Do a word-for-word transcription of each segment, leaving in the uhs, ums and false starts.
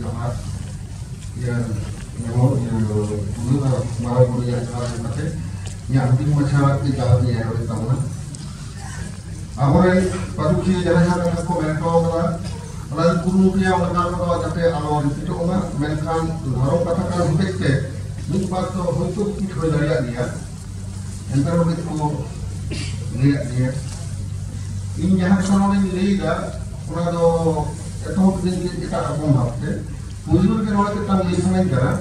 ᱡᱚᱦᱟᱨ᱾ ᱤᱭᱟᱹ, ᱡᱮᱢᱚᱱ, ᱤᱭᱟᱹ, ᱯᱩᱭᱞᱩ ᱫᱚ ᱢᱟᱨᱟᱝ ᱵᱩᱨᱩ ᱨᱮᱭᱟᱜ ᱡᱚᱦᱟᱨ ᱮᱢ ᱠᱟᱛᱮ ᱤᱧᱟᱹᱜ ᱦᱩᱰᱤᱧ ᱢᱟᱪᱷᱟ ᱤᱧ ᱫᱟᱣ ᱤᱧ ᱮᱢ ᱛᱟᱵᱚᱱᱟ᱾ ᱟᱵᱚᱨᱮᱱ ᱯᱟᱹᱨᱩᱠᱷᱤᱭᱟᱹ ᱡᱟᱦᱟᱸ ᱡᱟᱦᱟᱸ ᱠᱟᱛᱷᱟ ᱠᱚ ᱢᱮᱱ ᱦᱚᱴᱚ ᱠᱟᱫᱟ, ᱚᱱᱟ ᱫᱚ ᱠᱩᱨᱩᱢᱩᱴᱩᱭᱟ, ᱚᱱᱠᱟ ᱠᱚᱫᱚ ᱡᱟᱛᱮ ᱟᱞᱚ ᱨᱤᱯᱤᱴᱚᱜ ᱢᱟ᱾ ᱢᱮᱱᱠᱷᱟᱱ ᱫᱷᱚᱨᱚᱢ ᱠᱟᱛᱷᱟ ᱠᱟᱱ ᱦᱚᱛᱮᱡ ᱛᱮ ᱢᱤᱫ ᱵᱟᱨ ᱫᱚ ᱦᱳᱭᱛᱳ ᱨᱤᱯᱤᱴ ᱦᱩᱭ ᱫᱟᱲᱮᱭᱟᱜ ᱜᱮᱭᱟ, ᱮᱱᱛᱮ ᱨᱮᱦᱚᱸ ᱠᱟᱹᱡ ᱠᱚ ᱞᱟᱹᱭᱟᱜ ᱜᱮᱭᱟ᱾ ᱤᱧ ᱡᱟᱦᱟᱸ ᱠᱟᱛᱷᱟ ᱱᱚᱰᱮᱧ ᱞᱟᱹᱭᱫᱟ, ᱚᱱᱟ ᱫᱚ ᱮᱛᱚᱦᱚᱵ ᱫᱤᱱ ᱜᱮ ᱮᱴᱟᱜ ᱨᱚᱠᱚᱢ ᱵᱷᱟᱵᱽᱛᱮ᱾ ᱯᱩᱭᱞᱩ ᱨᱮᱜᱮ ᱱᱚᱰᱮ ᱢᱤᱫᱴᱟᱝ ᱞᱟᱹᱭ ᱥᱟᱱᱟᱧ ᱠᱟᱱᱟ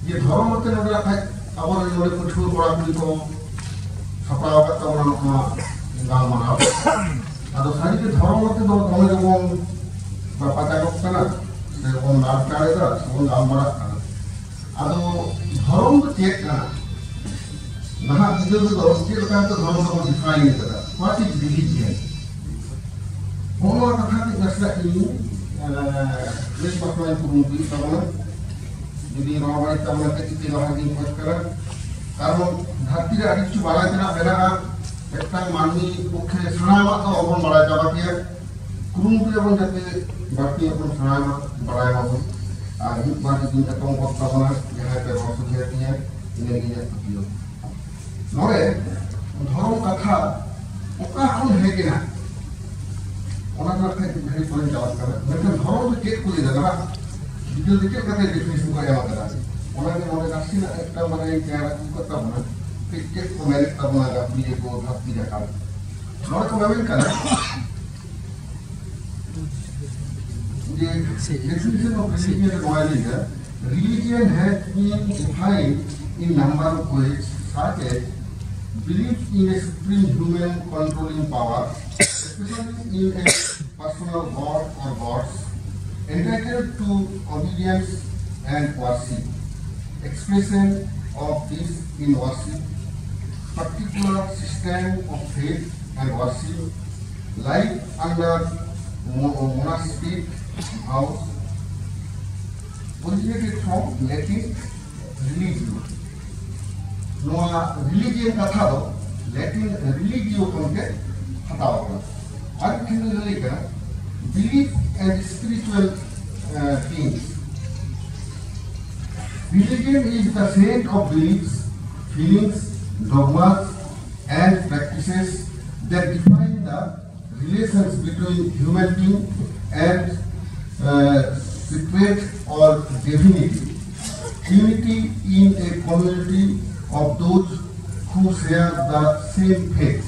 ᱡᱮ ᱫᱷᱚᱨᱚᱢ ᱢᱚᱛᱮ ᱱᱚᱰᱮ ᱟᱠᱷᱟᱡ ᱟᱵᱚᱨᱮᱱ ᱱᱚᱰᱮ ᱯᱟᱹᱴᱷᱩᱣᱟᱹ ᱠᱚᱲᱟ ᱠᱩᱲᱤ ᱠᱚ ᱥᱟᱯᱲᱟᱣ ᱟᱠᱟᱫ ᱛᱟᱵᱚᱱᱟ ᱱᱚᱣᱟ ᱜᱟᱞᱢᱟᱨᱟᱣ᱾ ᱟᱫᱚ ᱥᱟᱹᱨᱤᱜᱮ ᱫᱷᱚᱨᱚᱢ ᱢᱚᱛᱮ ᱫᱚ ᱫᱚᱢᱮ ᱜᱮᱵᱚᱱ ᱨᱟᱯᱟᱪᱟᱜᱚᱜ ᱠᱟᱱᱟ, ᱥᱮ ᱵᱚᱱ ᱞᱟᱲᱪᱟᱲ ᱮᱫᱟ, ᱥᱮ ᱵᱚᱱ ᱜᱟᱞᱢᱟᱨᱟᱜ ᱠᱟᱱᱟ᱾ ᱟᱫᱚ ᱫᱷᱚᱨᱚᱢ ᱫᱚ ᱪᱮᱫ ᱠᱟᱱᱟ? ᱱᱟᱦᱟᱜ ᱵᱤᱫᱟᱹᱞ ᱨᱮᱫᱚ ᱪᱮᱫ ᱞᱮᱠᱟ ᱠᱟᱛᱮ ᱫᱷᱚᱨᱚᱢ ᱫᱚᱵᱚᱱ define ᱠᱟᱫᱟ? What is religion? ᱱᱚᱜᱼᱚ ᱱᱚᱣᱟ ᱠᱟᱛᱷᱟ ᱠᱟᱹᱡ ᱱᱟᱥᱮᱱᱟᱜ ᱤᱧ, ᱮᱸ, ᱞᱟᱹᱭ ᱯᱟᱥᱱᱟᱣ ᱤᱧ ᱠᱩᱨᱩᱢᱩᱴᱩᱭᱮᱫ ᱛᱟᱵᱚᱱᱟ᱾ ᱡᱩᱫᱤ ᱱᱚᱣᱟ ᱵᱟᱹᱲᱤᱡ ᱛᱟᱵᱚᱱᱟ, ᱠᱟᱹᱡ ᱤᱠᱟᱹ ᱞᱟᱦᱟ ᱜᱤᱧ ᱠᱷᱚᱡᱽ ᱠᱟᱱᱟ᱾ ᱠᱟᱨᱚᱱ ᱫᱷᱟᱹᱨᱛᱤ ᱨᱮ ᱟᱹᱰᱤ ᱠᱤᱪᱷᱩ ᱵᱟᱲᱟᱭ ᱛᱮᱱᱟᱜ ᱢᱮᱱᱟᱜᱼᱟ᱾ ᱢᱤᱫᱴᱟᱝ ᱢᱟᱹᱱᱢᱤ ᱯᱚᱠᱠᱷᱮ ᱥᱮᱬᱟᱣᱟᱜ ᱫᱚ ᱵᱟᱵᱚᱱ ᱵᱟᱲᱟᱭ ᱪᱟᱵᱟ ᱠᱮᱭᱟ᱾ ᱠᱩᱨᱩᱢᱩᱴᱩᱭᱟᱵᱚᱱ ᱡᱟᱛᱮ ᱵᱟᱹᱲᱛᱤ ᱧᱚᱜ ᱵᱚᱱ ᱥᱮᱬᱟᱭ ᱢᱟ, ᱵᱟᱲᱟᱭ ᱢᱟᱵᱚᱱ᱾ ᱟᱨ ᱢᱤᱫ ᱵᱟᱨ ᱡᱩᱫᱤ ᱮᱛᱚᱢ ᱜᱚᱫ ᱛᱟᱵᱚᱱᱟ, ᱡᱟᱦᱟᱸᱭ ᱯᱮ ᱨᱚᱲ ᱥᱚᱡᱷᱮ ᱛᱤᱧᱟ, ᱤᱱᱟᱹᱜᱮ ᱤᱧᱟᱹᱜ ᱯᱟᱹᱛᱭᱟᱹᱣ᱾ ᱱᱚᱰᱮ ᱫᱷᱚᱨᱚᱢ ᱠᱟᱛᱷᱟ ᱚᱠᱟ ᱠᱷᱚᱱ ᱦᱮᱡ ᱮᱱᱟ, ᱚᱱᱟ ᱨᱮᱱᱟᱜ ᱠᱟᱹᱡ ᱜᱷᱟᱹᱲᱤ ᱯᱚᱨᱮᱧ ᱪᱟᱞᱟᱜ ᱠᱟᱱᱟ᱾ ᱢᱮᱱᱠᱷᱟᱱ ᱫᱷᱚᱨᱚᱢ ᱫᱚ ᱪᱮᱫ ᱠᱚ ᱞᱟᱹᱭ ᱫᱟ? ᱱᱟᱦᱟᱜ ᱵᱤᱫᱟᱹᱞ ᱨᱮ ᱪᱮᱫ ᱞᱮᱠᱟᱛᱮ definition ᱠᱚ ᱮᱢ ᱟᱠᱟᱫᱟ, ᱚᱱᱟᱜᱮ ᱱᱚᱰᱮ ᱱᱟᱥᱮᱱᱟᱜ ᱮᱠᱴᱟ ᱵᱟᱨᱭᱟᱧ ᱛᱮᱭᱟᱨ ᱟᱹᱜᱩ ᱠᱟᱜ ᱛᱟᱵᱚᱱᱟ᱾ ᱪᱮᱫ ᱪᱮᱫ ᱠᱚ ᱢᱮᱱᱮᱫ ᱛᱟᱵᱚᱱᱟ ᱜᱟᱹᱠᱷᱩᱲᱤᱭᱟᱹ ᱠᱚ, ᱫᱷᱟᱹᱨᱛᱤ ᱡᱟᱠᱟᱛ? ᱱᱚᱰᱮ ᱠᱚ ᱢᱮᱢᱮᱱ ᱠᱟᱱᱟ ᱡᱮ definition of religion ᱨᱮ ᱱᱚᱣᱟᱭ ᱞᱟᱹᱭ ᱫᱟ, religion has been defined in number of ways, such as belief in a supreme human controlling power, especially in a personal god or gods, entitled to obedience and worship, expression of this in worship, particular system of faith and worship, life under mo- monastic vows, originated from Latin religio. ᱱᱚᱣᱟ religion ᱠᱟᱛᱷᱟ ᱫᱚ Latin religio ᱠᱷᱚᱱ ᱜᱮ ᱦᱟᱛᱟᱣ ᱟᱠᱟᱱᱟ᱾ ᱟᱨ ᱢᱤᱫ ᱴᱷᱮᱱ ᱞᱟᱹᱭ ᱠᱟᱱᱟ, belief and spiritual uh, things. Religion is the set of beliefs, feelings, dogmas, and practices that define the relations between human being and uh, secret or divinity, unity in a community of those who share the same faith.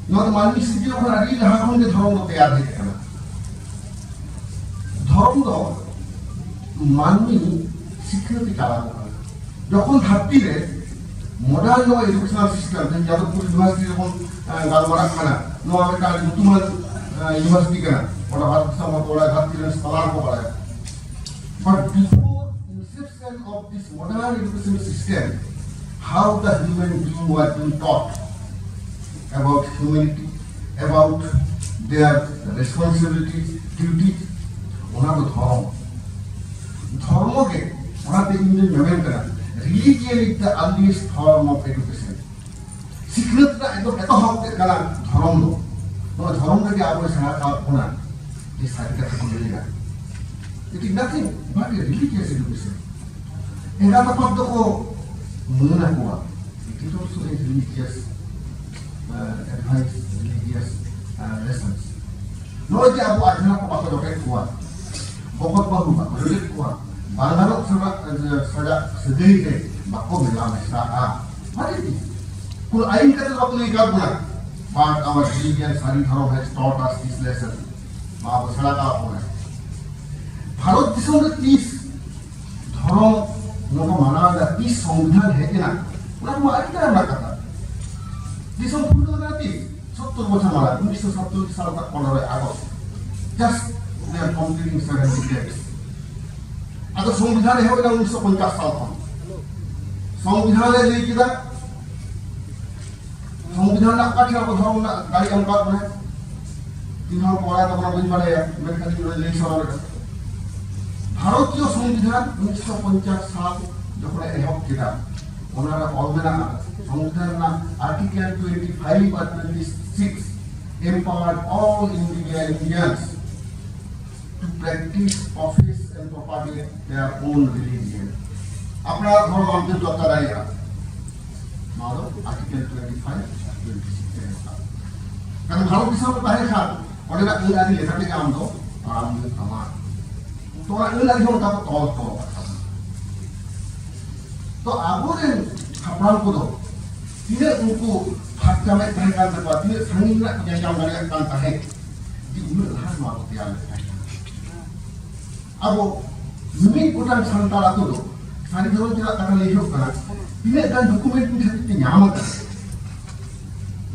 ᱱᱚᱣᱟ ᱫᱚ ᱢᱟᱹᱱᱢᱤ ᱥᱤᱨᱡᱟᱹᱣ ᱠᱷᱚᱱ ᱟᱹᱰᱤ ᱞᱟᱦᱟ ᱠᱷᱚᱱ ᱜᱮ ᱫᱷᱚᱨᱚᱢ ᱫᱚ ᱛᱮᱭᱟᱨ ᱦᱮᱡ ᱟᱠᱟᱱᱟ᱾ ᱫᱷᱚᱨᱚᱢ ᱫᱚ ᱢᱟᱹᱱᱢᱤ ᱥᱤᱠᱷᱱᱟᱹᱛ ᱮ ᱪᱟᱞᱟᱣ ᱠᱟᱱᱟ᱾ ᱡᱚᱠᱷᱚᱱ ᱫᱷᱟᱹᱨᱛᱤ ᱨᱮ modern ᱱᱚᱣᱟ educational system, ᱛᱮᱦᱮᱧ ᱡᱟᱫᱚᱵᱯᱩᱨ university ᱨᱮᱵᱚᱱ, ᱮᱸ, ᱜᱟᱞᱢᱟᱨᱟᱜ ᱠᱟᱱᱟ, ᱱᱚᱣᱟ ᱢᱤᱫᱴᱟᱝ ᱧᱩᱛᱩᱢᱟᱱ, ᱮᱸ, university ᱠᱟᱱᱟ, ᱜᱚᱴᱟ ᱵᱷᱟᱨᱚᱛ ᱫᱤᱥᱚᱢ ᱦᱚᱲ ᱠᱚ ᱵᱟᱲᱟᱭᱟ, ᱫᱷᱟᱹᱨᱛᱤ ᱨᱮᱱ scholar ᱠᱚ ᱵᱟᱲᱟᱭᱟ᱾ But before inception of this modern education system, how the human being was being taught about humanity, about their responsibilities, duties, ᱚᱱᱟ ᱫᱚ ᱫᱷᱚᱨᱚᱢ᱾ ᱫᱷᱚᱨᱢᱚ ᱜᱮ, ᱚᱱᱟᱛᱮ ᱤᱧ ᱫᱚᱧ ᱢᱮᱢᱮᱱ ᱠᱟᱱᱟ, religion is the earliest form of education. ᱥᱤᱠᱷᱱᱟᱹᱛ ᱨᱮᱱᱟᱜ ᱮᱛᱚ-, ᱮᱛᱚᱦᱚᱵ ᱛᱮᱫ ᱠᱟᱱᱟ ᱫᱷᱚᱨᱚᱢ ᱫᱚ᱾ ᱱᱚᱣᱟ ᱫᱷᱚᱨᱚᱢ ᱨᱮᱜᱮ ᱟᱵᱚᱭ ᱥᱮᱬᱟ ᱟᱠᱟᱫ ᱵᱚᱱᱟ ᱡᱮ ᱥᱟᱹᱨᱤ ᱠᱟᱛᱷᱟ ᱠᱚ ᱞᱟᱹᱭᱟ᱾ It is nothing but a religious education. ᱮᱸᱜᱟᱛ ᱟᱯᱟᱛ ᱫᱚᱠᱚ ᱢᱟᱹᱱ ᱟᱠᱚᱣᱟ, it is also a religious, uh, advice, religious, uh, lessons. ᱱᱚᱜᱼᱚᱭ ᱡᱮ ᱟᱵᱚ ᱟᱡᱷᱱᱟᱨ ᱠᱚ ᱵᱟᱠᱚ ᱡᱚᱴᱮᱫ ᱠᱚᱣᱟ, ᱵᱚᱠᱚᱛ ᱵᱟᱹᱦᱩ ᱵᱟᱠᱚ ᱡᱚᱴᱮᱫ ᱠᱚᱣᱟ, ᱵᱟᱝ ᱜᱟᱱᱚᱜ ᱥᱟᱡᱟᱜ, ᱥᱟᱡᱟᱜ ᱥᱟᱹᱜᱟᱹᱭ ᱨᱮ ᱵᱟᱠᱚ ᱢᱮᱞᱟ ᱢᱮᱥᱟᱜᱼᱟ᱾ ᱢᱟᱱᱮ ᱪᱮᱫ? ᱠᱳᱱᱳ ᱟᱭᱤᱱ ᱠᱟᱛᱮ ᱵᱟᱠᱚ ᱞᱟᱹᱭ ᱟᱠᱟᱫ ᱵᱚᱱᱟ, but our religion, ᱥᱟᱹᱨᱤ ᱫᱷᱚᱨᱚᱢ has taught us this lesson. ᱱᱚᱣᱟ ᱵᱚ ᱥᱮᱬᱟ ᱠᱟᱜ ᱵᱚᱱᱟ᱾ ᱵᱷᱟᱨᱚᱛ ᱫᱤᱥᱚᱢ ᱨᱮ ᱛᱤᱥ ᱫᱷᱚᱨᱚᱢ ᱱᱚᱣᱟ ᱠᱚ ᱢᱟᱱᱟᱣ ᱮᱫᱟ, ᱛᱤᱥ ᱥᱚᱝᱵᱤᱫᱷᱟᱱ ᱦᱮᱡ ᱮᱱᱟ, ᱚᱱᱟ ᱠᱚᱢᱟ ᱟᱹᱰᱤ ᱛᱟᱭᱚᱢ ᱨᱮᱱᱟᱜ ᱠᱟᱛᱷᱟ᱾ ᱫᱤᱥᱚᱢ ᱯᱷᱩᱨᱜᱟᱹᱞ ᱮᱱᱟ ᱛᱤᱥ? ᱥᱚᱛᱛᱚᱨ ᱵᱚᱪᱷᱚᱨ ᱢᱟᱲᱟᱝ, ᱩᱱᱤᱥᱥᱚ ᱥᱟᱛᱪᱚᱞᱞᱤᱥ ᱥᱟᱞ ᱨᱮᱱᱟᱜ ᱯᱚᱱᱨᱚᱭ August. Just we are completing seventy days. ᱟᱫᱚ ᱥᱚᱝᱵᱤᱫᱷᱟᱱ ᱮᱦᱚᱵ ᱮᱱᱟ ᱩᱱᱤᱥᱥᱚ ᱯᱚᱧᱪᱟᱥ ᱥᱟᱞ ᱠᱷᱚᱱ᱾ ᱥᱚᱝᱵᱤᱫᱷᱟᱱ ᱨᱮ ᱞᱟᱹᱭ ᱠᱮᱫᱟ, ᱥᱚᱝᱵᱤᱫᱷᱟᱱ ᱨᱮᱱᱟᱜ ᱚᱠᱟ ᱴᱷᱮᱱ ᱟᱵᱚ ᱫᱷᱚᱨᱚᱢ ᱨᱮᱱᱟᱜ ᱫᱟᱲᱮ ᱮᱢ ᱟᱠᱟᱫ ᱵᱚᱱᱟᱭ? ᱛᱤᱱ ᱦᱚᱲ ᱠᱚ ᱵᱟᱲᱟᱭ ᱛᱟᱵᱚᱱᱟ ᱵᱟᱹᱧ ᱵᱟᱲᱟᱭᱟ, ᱢᱮᱱᱠᱷᱟᱱ ᱤᱧ ᱱᱚᱰᱮ ᱞᱟᱹᱭ ᱥᱚᱫᱚᱨ ᱮᱫᱟ᱾ ᱵᱷᱟᱨᱚᱛᱤᱭᱚ ᱥᱚᱝᱵᱤᱫᱷᱟᱱ ᱩᱱᱤᱥᱥᱚ ᱯᱚᱧᱪᱟᱥ ᱥᱟᱞ ᱡᱚᱠᱷᱚᱱᱮ ᱮᱦᱚᱵ ᱠᱮᱫᱟ, ᱚᱱᱟ ᱨᱮ ᱚᱞ ᱢᱮᱱᱟᱜᱼᱟ, ᱥᱚᱝᱵᱤᱫᱷᱟᱱ ᱨᱮᱱᱟᱜ Article twenty five R twenty six empowered all individual Indians to practice, profess and propagate their own religion. ᱟᱯᱱᱟᱨ ᱫᱷᱚᱨᱚᱢ ᱟᱢ ᱛᱮᱢ ᱪᱚᱨᱪᱟ ᱫᱟᱲᱮᱭᱟᱜᱼᱟ᱾ ᱱᱚᱣᱟ ᱫᱚ ᱟᱨᱴᱤᱠᱮᱞ ᱴᱩᱭᱮᱱᱴᱤ ᱯᱷᱟᱭᱤᱵᱷ ᱟᱨ ᱴᱩᱭᱮᱱᱴᱤ ᱥᱤᱠᱥ ᱨᱮ ᱢᱮᱱᱟᱜᱼᱟ᱾ ᱠᱟᱨᱚᱱ ᱵᱷᱟᱨᱚᱛ ᱫᱤᱥᱚᱢ ᱨᱮ ᱛᱟᱦᱮᱸ ᱠᱷᱟᱱ ᱚᱸᱰᱮᱱᱟᱜ ᱟᱹᱱ ᱟᱹᱨᱤ ᱞᱮᱠᱟ ᱛᱮᱜᱮ ᱟᱢ ᱫᱚ ᱛᱟᱲᱟᱢ ᱦᱩᱭᱩᱜ ᱛᱟᱢᱟ᱾ ᱛᱚ ᱚᱱᱟ ᱟᱹᱱ ᱟᱹᱨᱤ ᱦᱚᱸ ᱚᱱᱠᱟ ᱠᱚ ᱛᱚᱞ ᱦᱚᱴᱚ ᱟᱠᱟᱫ ᱛᱟᱵᱚᱱᱟ᱾ ᱛᱚ ᱟᱵᱚᱨᱮᱱ ᱦᱟᱯᱲᱟᱢ ᱠᱚᱫᱚ ᱛᱤᱱᱟᱹᱜ ᱩᱱᱠᱩ ᱯᱷᱟᱨᱪᱟ ᱢᱮᱫ ᱛᱟᱦᱮᱸ ᱠᱟᱱ ᱛᱟᱠᱚᱣᱟ, ᱛᱤᱱᱟᱹᱜ ᱥᱟᱺᱜᱤᱧ ᱨᱮᱱᱟᱜ ᱠᱚ ᱧᱮᱞ ᱧᱟᱢ ᱫᱟᱲᱮᱭᱟᱜ ᱠᱟᱱ ᱛᱟᱦᱮᱸᱫ, ᱡᱮ ᱩᱱᱟᱹᱜ ᱞᱟᱦᱟ ᱱᱚᱣᱟ ᱠᱚ ᱛᱮᱭᱟᱨ ᱞᱮᱫ ᱛᱟᱦᱮᱸ ᱠᱟᱱᱟ᱾ ᱟᱵᱚ ᱢᱤᱢᱤᱫ ᱜᱚᱴᱟᱝ ᱥᱟᱱᱛᱟᱲ ᱟᱛᱳ ᱫᱚ ᱥᱟᱹᱨᱤ ᱫᱷᱚᱨᱚᱢ ᱪᱟᱞᱟᱜ ᱠᱟᱛᱷᱟ ᱞᱟᱹᱭ ᱦᱩᱭᱩᱜ ᱠᱟᱱᱟ, ᱛᱤᱱᱟᱹᱜ ᱜᱟᱱ ᱰᱚᱠᱩᱢᱮᱱᱴ ᱱᱤᱛ ᱦᱟᱹᱵᱤᱡ ᱛᱮ ᱧᱟᱢ ᱟᱠᱟᱱᱟ?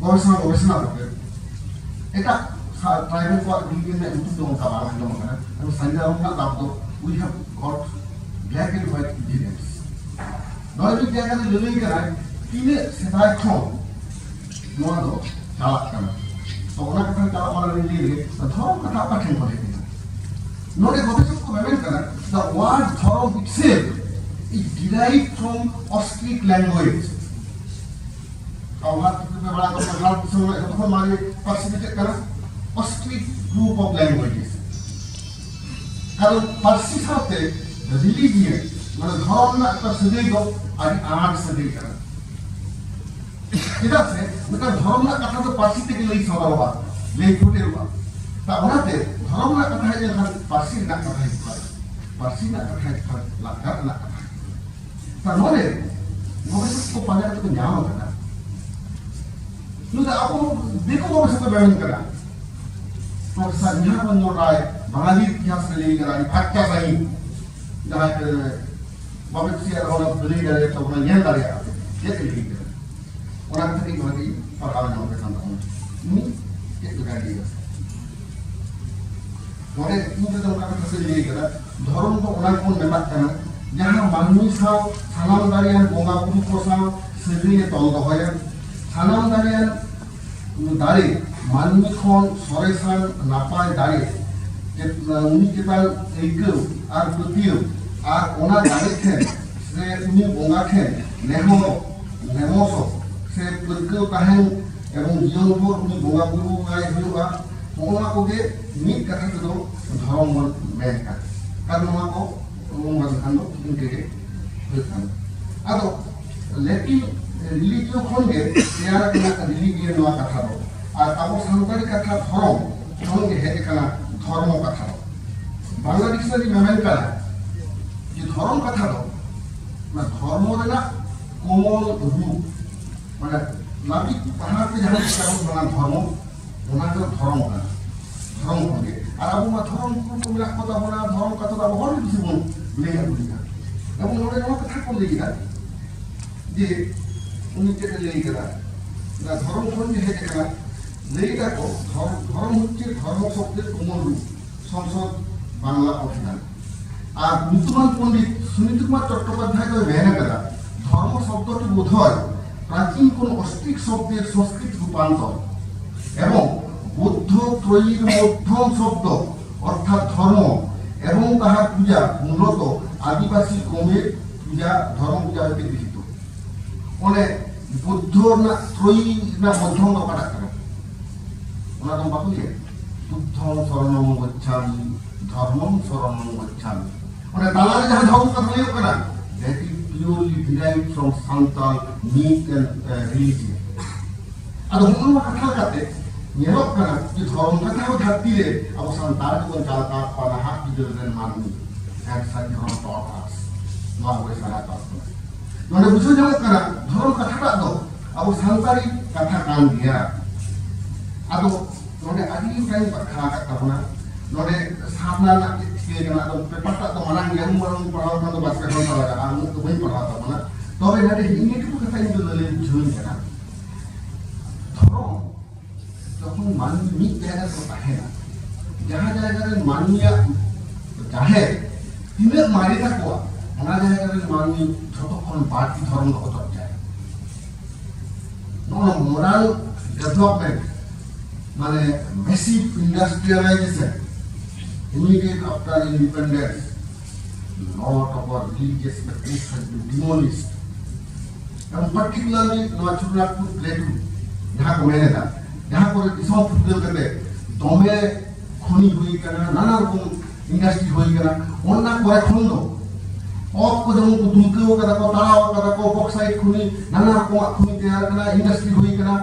ᱜᱚᱵᱮᱥᱚᱱᱟ, ᱜᱚᱵᱮᱥᱚᱱᱟ ᱠᱟᱛᱮ ᱮᱴᱟᱜ ᱥᱟ-, ᱴᱨᱟᱭᱵᱟᱞ ᱠᱚᱣᱟᱜ ᱰᱤᱜᱽᱨᱤ ᱨᱮᱱᱟᱜ ᱧᱩᱛᱩᱢ ᱫᱚ ᱚᱱᱠᱟ ᱵᱟᱝ ᱟᱸᱡᱚᱢ ᱟᱠᱟᱱᱟ᱾ ᱟᱫᱚ ᱥᱟᱹᱨᱤ ᱫᱷᱚᱨᱚᱢ ᱨᱮᱱᱟᱜ ᱫᱟᱵ ᱫᱚ we have got black and white evidence᱾ ᱱᱚᱰᱮ ᱢᱤᱫ ᱡᱟᱭᱜᱟ ᱨᱮ ᱞᱟᱹᱞᱟᱹᱭ ᱠᱟᱱᱟ, ᱛᱤᱱᱟᱹᱜ ᱥᱮᱫᱟᱭ ᱠᱷᱚᱱ ᱱᱚᱣᱟ ᱫᱚ ᱪᱟᱞᱟᱜ ᱠᱟᱱᱟ᱾ ᱛᱚ ᱚᱱᱟ ᱠᱟᱛᱷᱟ ᱪᱟᱞᱟᱜ ᱢᱟᱲᱟᱝ ᱨᱤᱧ ᱞᱟᱹᱭ ᱞᱮᱜᱮ, ᱫᱷᱚᱨᱚᱢ ᱠᱟᱛᱷᱟ ᱚᱠᱟ ᱴᱷᱮᱱ ᱠᱷᱚᱱ ᱦᱮᱡ ᱮᱱᱟ? ᱱᱚᱰᱮ ᱜᱚᱵᱮᱥᱚᱠ ᱠᱚ ᱢᱮᱢᱮᱱ ᱠᱟᱱᱟ, the word ᱫᱷᱚᱨᱚᱢ itself is derived from Oscritic language᱾ ᱟᱵᱚ ᱵᱷᱟᱨᱚᱛ ᱫᱤᱥᱚᱢ ᱨᱮ ᱵᱟᱲᱟᱭ ᱠᱚ ᱵᱷᱟᱨᱚᱛ ᱫᱤᱥᱚᱢ ᱨᱮᱱᱟᱜ ᱡᱚᱛᱚ ᱠᱷᱚᱱ ᱢᱟᱨᱮ ᱯᱟᱹᱨᱥᱤ ᱫᱚ ᱪᱮᱫ ᱠᱟᱱᱟ? Oscritic group of languages᱾ ᱠᱟᱨᱚᱱ ᱯᱟᱹᱨᱥᱤ ᱥᱟᱶᱛᱮ religion, ᱢᱟᱱᱮ ᱫᱷᱚᱨᱚᱢ ᱨᱮᱱᱟᱜ ᱮᱠᱴᱟ ᱥᱟᱹᱜᱟᱹᱭ ᱫᱚ ᱟᱹᱰᱤ ᱟᱸᱴ ᱥᱟᱹᱜᱟᱹᱭ ᱠᱟᱱᱟ᱾ ᱪᱮᱫᱟᱜ ᱥᱮ ᱢᱤᱫᱴᱟᱝ ᱫᱷᱚᱨᱚᱢ ᱨᱮᱱᱟᱜ ᱠᱟᱛᱷᱟ ᱫᱚ ᱯᱟᱹᱨᱥᱤ ᱛᱮᱜᱮ ᱞᱟᱹᱭ ᱥᱚᱫᱚᱨᱚᱜᱼᱟ, ᱞᱟᱹᱭ ᱯᱷᱩᱴᱮᱞᱚᱜᱼᱟ᱾ ᱛᱟ ᱚᱱᱟᱛᱮ ᱫᱷᱚᱨᱚᱢ ᱨᱮᱱᱟᱜ ᱠᱟᱛᱷᱟ ᱦᱮᱡ ᱞᱮᱱᱠᱷᱟᱱ ᱯᱟᱹᱨᱥᱤ ᱨᱮᱱᱟᱜ ᱠᱟᱛᱷᱟ ᱦᱤᱡᱩᱜᱼᱟ, ᱯᱟᱹᱨᱥᱤ ᱨᱮᱱᱟᱜ ᱠᱟᱛᱷᱟ ᱦᱤᱡᱩᱜ ᱠᱷᱟᱱ ᱞᱟᱠᱪᱟᱨ ᱨᱮᱱᱟᱜ ᱠᱟᱛᱷᱟ ᱦᱤᱡᱩᱜᱼᱟ᱾ ᱛᱟ ᱱᱚᱰᱮ ᱜᱚᱵᱮᱥᱚᱠ ᱠᱚ ᱯᱟᱸᱡᱟ ᱠᱟᱛᱮ ᱠᱚ ᱧᱟᱢ ᱟᱠᱟᱫᱟ᱾ ᱱᱩᱭ ᱫᱚ ᱟᱵᱚ ᱫᱤᱠᱩ ᱜᱚᱵᱮᱥᱚᱠ ᱠᱚ ᱢᱮᱢᱮᱱ ᱠᱟᱱᱟ᱾ ᱯᱨᱚᱯᱷᱮᱥᱚᱨ ᱱᱤᱦᱟᱨ ᱨᱚᱧᱡᱚᱱ ᱨᱟᱭ ᱵᱟᱝᱟᱞᱤ ᱤᱛᱤᱦᱟᱥ ᱨᱮ ᱞᱟᱹᱭ ᱠᱟᱫᱟ, ᱟᱹᱰᱤ ᱯᱷᱟᱨᱪᱟ ᱥᱟᱺᱦᱤᱡ, ᱡᱟᱦᱟᱸᱭ ᱠᱚ ᱵᱟᱵᱮ ᱠᱩᱥᱤᱭᱟᱜ ᱨᱮᱦᱚᱸ ᱚᱱᱟ ᱞᱟᱹᱭ ᱫᱟᱲᱮᱭᱟᱜᱼᱟ, ᱚᱱᱟ ᱧᱮᱞ ᱫᱟᱲᱮᱭᱟᱜᱼᱟ ᱪᱮᱫ ᱮ ᱞᱟᱹᱭ ᱠᱟᱫᱟ᱾ ᱚᱱᱟ ᱠᱷᱟᱹᱛᱤᱨ ᱜᱮ ᱱᱚᱣᱟ ᱜᱮ ᱯᱟᱲᱦᱟᱣ ᱧᱟᱢ ᱞᱮᱠᱷᱟᱱ ᱛᱟᱵᱚᱱ ᱩᱱᱤ ᱪᱮᱫ ᱞᱮᱠᱟᱭ ᱞᱟᱹᱭ ᱠᱟᱫᱟ᱾ ᱱᱚᱰᱮ ᱤᱧ ᱛᱮᱫᱚ ᱚᱱᱠᱟ ᱠᱟᱛᱷᱟ ᱠᱚᱧ ᱞᱟᱹᱭ ᱠᱟᱫᱟ, ᱫᱷᱚᱨᱚᱢ ᱫᱚ ᱚᱱᱟ ᱜᱮᱵᱚᱱ ᱢᱮᱛᱟᱜ ᱠᱟᱱᱟ, ᱡᱟᱦᱟᱸ ᱢᱟᱹᱱᱢᱤ ᱥᱟᱶ ᱥᱟᱱᱟᱢ ᱫᱟᱲᱮᱭᱟᱱ ᱵᱚᱸᱜᱟ ᱵᱩᱨᱩ ᱠᱚ ᱥᱟᱶ ᱥᱟᱹᱜᱟᱹᱭ ᱮ ᱛᱚᱞ ᱫᱚᱦᱚᱭᱟ᱾ ᱥᱟᱱᱟᱢ ᱫᱟᱲᱮᱭᱟᱱ ᱫᱟᱲᱮ, ᱢᱟᱹᱱᱢᱤ ᱠᱷᱚᱱ ᱥᱚᱨᱮᱥᱟᱱ ᱱᱟᱯᱟᱭ ᱫᱟᱲᱮ, ᱪᱮᱛ-, ᱩᱱᱤ ᱪᱮᱛᱟᱱ ᱟᱹᱭᱠᱟᱹᱣ ᱟᱨ ᱯᱟᱹᱛᱭᱟᱹᱣ, ᱟᱨ ᱚᱱᱟ ᱫᱟᱲᱮ ᱴᱷᱮᱱ ᱥᱮ ᱩᱱᱤ ᱵᱚᱸᱜᱟ ᱴᱷᱮᱱ ᱱᱮᱦᱚᱨᱚᱜ, ᱱᱮᱢᱚᱥᱚᱜ ᱥᱮ ᱯᱟᱹᱨᱠᱟᱹᱣ ᱛᱟᱦᱮᱱ ᱮᱵᱚᱝ ᱡᱤᱭᱚᱱ ᱵᱷᱳᱨ ᱩᱱᱤ ᱵᱚᱸᱜᱟ ᱵᱩᱨᱩ ᱟᱭ ᱦᱩᱭᱩᱜᱼᱟ᱾ ᱱᱚᱣᱟ ᱠᱚᱜᱮ ᱢᱤᱫ ᱠᱟᱛᱷᱟ ᱛᱮᱫᱚ ᱫᱷᱚᱨᱚᱢ ᱵᱚᱱ ᱢᱮᱱ ᱠᱟᱱᱟ᱾ ᱟᱨ ᱱᱚᱣᱟ ᱠᱚ ᱵᱚᱱ ᱵᱟᱝ ᱠᱷᱟᱱ ᱫᱚ ᱤᱱᱠᱟᱹ ᱜᱮ ᱦᱩᱭᱩᱜ ᱠᱟᱱᱟ᱾ ᱟᱫᱚ ᱞᱮᱴᱤᱱ ᱨᱤᱞᱤᱡᱤᱭᱳ ᱠᱷᱚᱱ ᱜᱮ ᱛᱮᱭᱟᱨ ᱟᱠᱟᱱᱟ ᱨᱤᱞᱤᱡᱤᱭᱳ ᱱᱚᱣᱟ ᱠᱟᱛᱷᱟ ᱫᱚ, ᱟᱨ ᱟᱵᱚ ᱥᱟᱱᱛᱟᱲᱤ ᱠᱟᱛᱷᱟ ᱫᱷᱚᱨᱚᱢ ᱠᱷᱚᱱ ᱜᱮ ᱦᱮᱡ ᱟᱠᱟᱱᱟ ᱫᱷᱚᱨᱢᱚ ᱠᱟᱛᱷᱟ ᱫᱚ᱾ ᱵᱟᱝᱞᱟ ᱰᱤᱠᱥᱱᱟᱨᱤ ᱢᱮᱢᱮᱱ ᱠᱟᱱᱟ ᱡᱮ ᱫᱷᱚᱨᱚᱢ ᱠᱟᱛᱷᱟ ᱫᱚ ᱚᱱᱟ ᱫᱷᱚᱨᱢᱚ ᱨᱮᱱᱟᱜ ᱠᱚᱢᱚᱞ ᱨᱩᱯ, ᱢᱟᱱᱮ ᱞᱟᱹᱵᱤᱫ ᱯᱟᱲᱦᱟᱣ ᱛᱮ ᱡᱟᱦᱟᱸ ᱞᱮᱠᱟ ᱵᱚᱱ ᱢᱟᱱᱟᱣ ᱫᱷᱚᱨᱢᱚ, ᱚᱱᱟ ᱫᱚ ᱫᱷᱚᱨᱚᱢ ᱠᱟᱱᱟ᱾ ᱫᱷᱚᱨᱚᱢ ᱠᱷᱚᱱ ᱜᱮ᱾ ᱟᱨ ᱟᱵᱚ ᱢᱟ ᱫᱷᱚᱨᱚᱢ ᱜᱩᱨᱩ ᱠᱚ ᱢᱮᱱᱟᱜ ᱠᱚ ᱛᱟᱵᱚᱱᱟ, ᱫᱷᱚᱨᱚᱢ ᱠᱟᱛᱷᱟ ᱫᱚ ᱟᱵᱚ ᱦᱚᱲ ᱜᱮ ᱵᱮᱥᱤ ᱵᱚᱱ ᱞᱟᱹᱭ ᱟᱹᱜᱩᱭᱮᱫᱟ᱾ ᱮᱵᱚᱝ ᱱᱚᱰᱮ ᱱᱚᱣᱟ ᱠᱟᱛᱷᱟ ᱠᱚ ᱞᱟᱹᱭ ᱠᱮᱫᱟ ᱡᱮ ᱩᱱᱤ ᱪᱮᱫ ᱮ ᱞᱟᱹᱭ ᱠᱮᱫᱟ, ᱚᱱᱟ ᱫᱷᱚᱨᱚᱢ ᱠᱷᱚᱱ ᱜᱮ ᱦᱮᱡ ᱟᱠᱟᱱᱟ᱾ ᱞᱟᱹᱭ ᱫᱟᱠᱚ ᱫᱷᱚᱨᱚᱢ, ᱫᱷᱚᱨᱚᱢ ᱦᱚᱪᱪᱷᱮ ᱫᱷᱚᱨᱢᱚ ᱥᱚᱵᱫᱮᱨ ᱠᱚᱢᱚᱞ ᱨᱩᱯ, ᱥᱚᱝᱥᱚᱫ ᱵᱟᱝᱞᱟ ᱚᱵᱷᱤᱫᱷᱟᱱ᱾ ᱟᱨ ᱧᱩᱛᱩᱢᱟᱱ ᱯᱚᱱᱰᱤᱛ ᱥᱩᱱᱤᱛ ᱠᱩᱢᱟᱨ ᱪᱚᱴᱴᱳᱯᱟᱫᱽᱫᱷᱟᱭ ᱫᱚᱭ ᱢᱮᱱ ᱟᱠᱟᱫᱟ, ᱫᱷᱚᱨᱢᱚ ᱥᱚᱵᱫᱚᱴᱤ বোধ হয় প্রাচীন কোন অস্ট্রিক শব্দের সংস্কৃত রূপান্তর এবং বৌদ্ধ ত্রয়ীর মধ্যম শব্দ অর্থাৎ ধর্ম এবং তাহার পূজা মূলত আদিবাসী কমের পূজা, ধর্ম পূজা হইতে গৃহীত। ᱚᱱᱮ ᱵᱩᱫᱽᱫᱷᱚ ᱨᱮᱱᱟᱜ ᱛᱨᱚᱭᱤ ᱨᱮᱱᱟᱜ ᱢᱚᱫᱽᱫᱷᱚᱢ ᱫᱚ ᱚᱠᱟᱴᱟᱜ ᱠᱟᱱᱟ? ᱚᱱᱟ ᱫᱚ ᱵᱟᱠᱚ ᱞᱟᱹᱭᱟ, ᱵᱩᱫᱽᱫᱷᱚᱝ ᱥᱚᱨᱚᱱᱚᱝ ᱜᱚᱪᱷᱟᱢᱤ, ᱫᱷᱚᱨᱢᱚᱝ ᱥᱚᱨᱚᱱᱚᱝ ᱜᱚᱪᱷᱟᱢᱤ᱾ ᱚᱱᱟ ᱛᱟᱞᱟᱨᱮ ᱡᱟᱦᱟᱸ ᱫᱷᱚᱨᱢᱚ ᱠᱟᱛᱷᱟ ᱞᱟᱹᱭᱚᱜ ᱠᱟᱱᱟ, that is purely derived from Santal myth and, uh, religion. ᱟᱫᱚ ᱦᱚᱸᱜᱼᱚ ᱱᱚᱣᱟ ᱠᱟᱛᱷᱟ ᱞᱮᱠᱟᱛᱮ ᱧᱮᱞᱚᱜ ᱠᱟᱱᱟ ᱡᱮ ᱫᱷᱚᱨᱚᱢ ᱠᱟᱛᱷᱟ ᱦᱚᱸ ᱫᱷᱟᱹᱨᱛᱤ ᱨᱮ ᱟᱵᱚ ᱥᱟᱱᱛᱟᱲ ᱜᱮᱵᱚᱱ ᱪᱟᱞ ᱟᱠᱟᱫ ᱠᱚᱣᱟ ᱱᱟᱦᱟᱜ ᱵᱤᱫᱟᱹᱞ ᱨᱮᱱ ᱢᱟᱹᱱᱢᱤ᱾ And such ᱫᱷᱚᱨᱚᱢ taught us. ᱱᱚᱣᱟ ᱵᱚᱭ ᱥᱟᱞᱟ ᱛᱟᱵᱚᱱᱟ᱾ ᱱᱚᱰᱮ ᱵᱩᱡᱷᱟᱹᱣ ᱧᱟᱢᱚᱜ ᱠᱟᱱᱟ ᱫᱷᱚᱨᱚᱢ ᱠᱟᱛᱷᱟᱴᱟᱜ ᱫᱚ ᱟᱵᱚ ᱥᱟᱱᱛᱟᱲᱤ ᱠᱟᱛᱷᱟ ᱠᱟᱱ ᱜᱮᱭᱟ᱾ ᱟᱫᱚ ᱱᱚᱰᱮ ᱟᱹᱰᱤ ᱞᱮᱠᱟᱧ ᱵᱟᱠᱷᱨᱟ ᱟᱠᱟᱫ ᱛᱟᱵᱚᱱᱟ᱾ ᱱᱚᱰᱮ ᱥᱟᱨᱱᱟ ᱨᱮᱱᱟᱜ ᱪᱮᱫ ᱪᱤᱠᱟᱹ ᱠᱟᱱᱟ, ᱟᱫᱚ ᱯᱮᱯᱟᱨ ᱴᱟᱜ ᱫᱚ ᱢᱟᱨᱟᱝ ᱜᱮᱭᱟ, ᱩᱱ ᱢᱟᱨᱟᱝ ᱯᱟᱲᱦᱟᱣ ᱠᱷᱟᱱ ᱫᱚ ᱵᱟᱨ ᱯᱮ ᱜᱷᱚᱱᱴᱟ ᱞᱟᱜᱟᱜᱼᱟ, ᱩᱱᱟᱹᱜ ᱫᱚ ᱵᱟᱹᱧ ᱯᱟᱲᱦᱟᱣ ᱛᱟᱵᱚᱱᱟ᱾ ᱛᱚᱵᱮ ᱱᱚᱰᱮ ᱤᱧ ᱱᱤᱭᱟᱹ ᱴᱩᱠᱩ ᱠᱟᱛᱷᱟ ᱤᱧ ᱫᱚ ᱞᱟᱹᱞᱟᱹᱭ ᱵᱩᱡᱷᱟᱹᱣᱟᱹᱧ ᱠᱟᱱᱟ, ᱫᱷᱚᱨᱚᱢ ᱡᱚᱠᱷᱚᱱ ᱢᱟᱹᱱᱢᱤ ᱢᱤᱫ ᱡᱟᱭᱜᱟ ᱨᱮᱠᱚ ᱛᱟᱦᱮᱱᱟ, ᱡᱟᱦᱟᱸ ᱡᱟᱭᱜᱟ ᱨᱮ ᱢᱟᱹᱱᱢᱤᱭᱟᱜ ᱡᱟᱦᱮᱨ ᱛᱤᱱᱟᱹᱜ ᱢᱟᱨᱮ ᱛᱟᱠᱚᱣᱟ, ᱚᱱᱟ ᱡᱟᱭᱜᱟ ᱨᱮ ᱢᱟᱹᱱᱢᱤ ᱡᱷᱚᱛᱚ ᱠᱷᱚᱱ ᱵᱟᱹᱲᱛᱤ ᱫᱷᱚᱨᱚᱢ ᱫᱚᱠᱚ ᱪᱚᱨᱪᱟᱭᱟ᱾ ᱱᱚᱜᱼᱚ ᱱᱚᱣᱟ modern development, ᱢᱟᱱᱮ massive industrialization, immediate after independence, lot of our religious practice has been demolished. এবং particularly ᱱᱚᱣᱟ ᱪᱷᱳᱴᱳᱱᱟᱜᱽᱯᱩᱨ plateau ᱡᱟᱦᱟᱸ ᱠᱚ ᱢᱮᱱ ᱮᱫᱟ, ᱡᱟᱦᱟᱸ ᱠᱚᱨᱮ ᱫᱤᱥᱚᱢ ᱯᱷᱩᱨᱜᱟᱹᱞ ᱠᱟᱛᱮ ᱫᱚᱢᱮ ᱠᱷᱚᱱᱤ ᱦᱩᱭ ᱠᱟᱱᱟ, ᱱᱟᱱᱟ ᱨᱚᱠᱚᱢ ᱤᱱᱰᱟᱥᱴᱨᱤ ᱦᱩᱭ ᱠᱟᱱᱟ, ᱚᱱᱟ ᱠᱚᱨᱮ ᱠᱷᱚᱱ ᱫᱚ ᱚᱛ ᱠᱚ ᱡᱮᱢᱚᱱ ᱠᱚ ᱫᱩᱞᱠᱟᱹᱣ ᱠᱟᱫᱟ ᱠᱚ, ᱛᱟᱲᱟᱣ ᱠᱟᱫᱟ ᱠᱚ, ᱵᱚᱠᱥᱟᱭᱤᱴ ᱠᱷᱚᱱᱤ, ᱱᱟᱱᱟ ᱨᱚᱠᱚᱢᱟᱜ ᱠᱷᱚᱱᱤ ᱛᱮᱭᱟᱨ ᱠᱟᱱᱟ, ᱤᱱᱰᱟᱥᱴᱨᱤ ᱦᱩᱭ ᱠᱟᱱᱟ,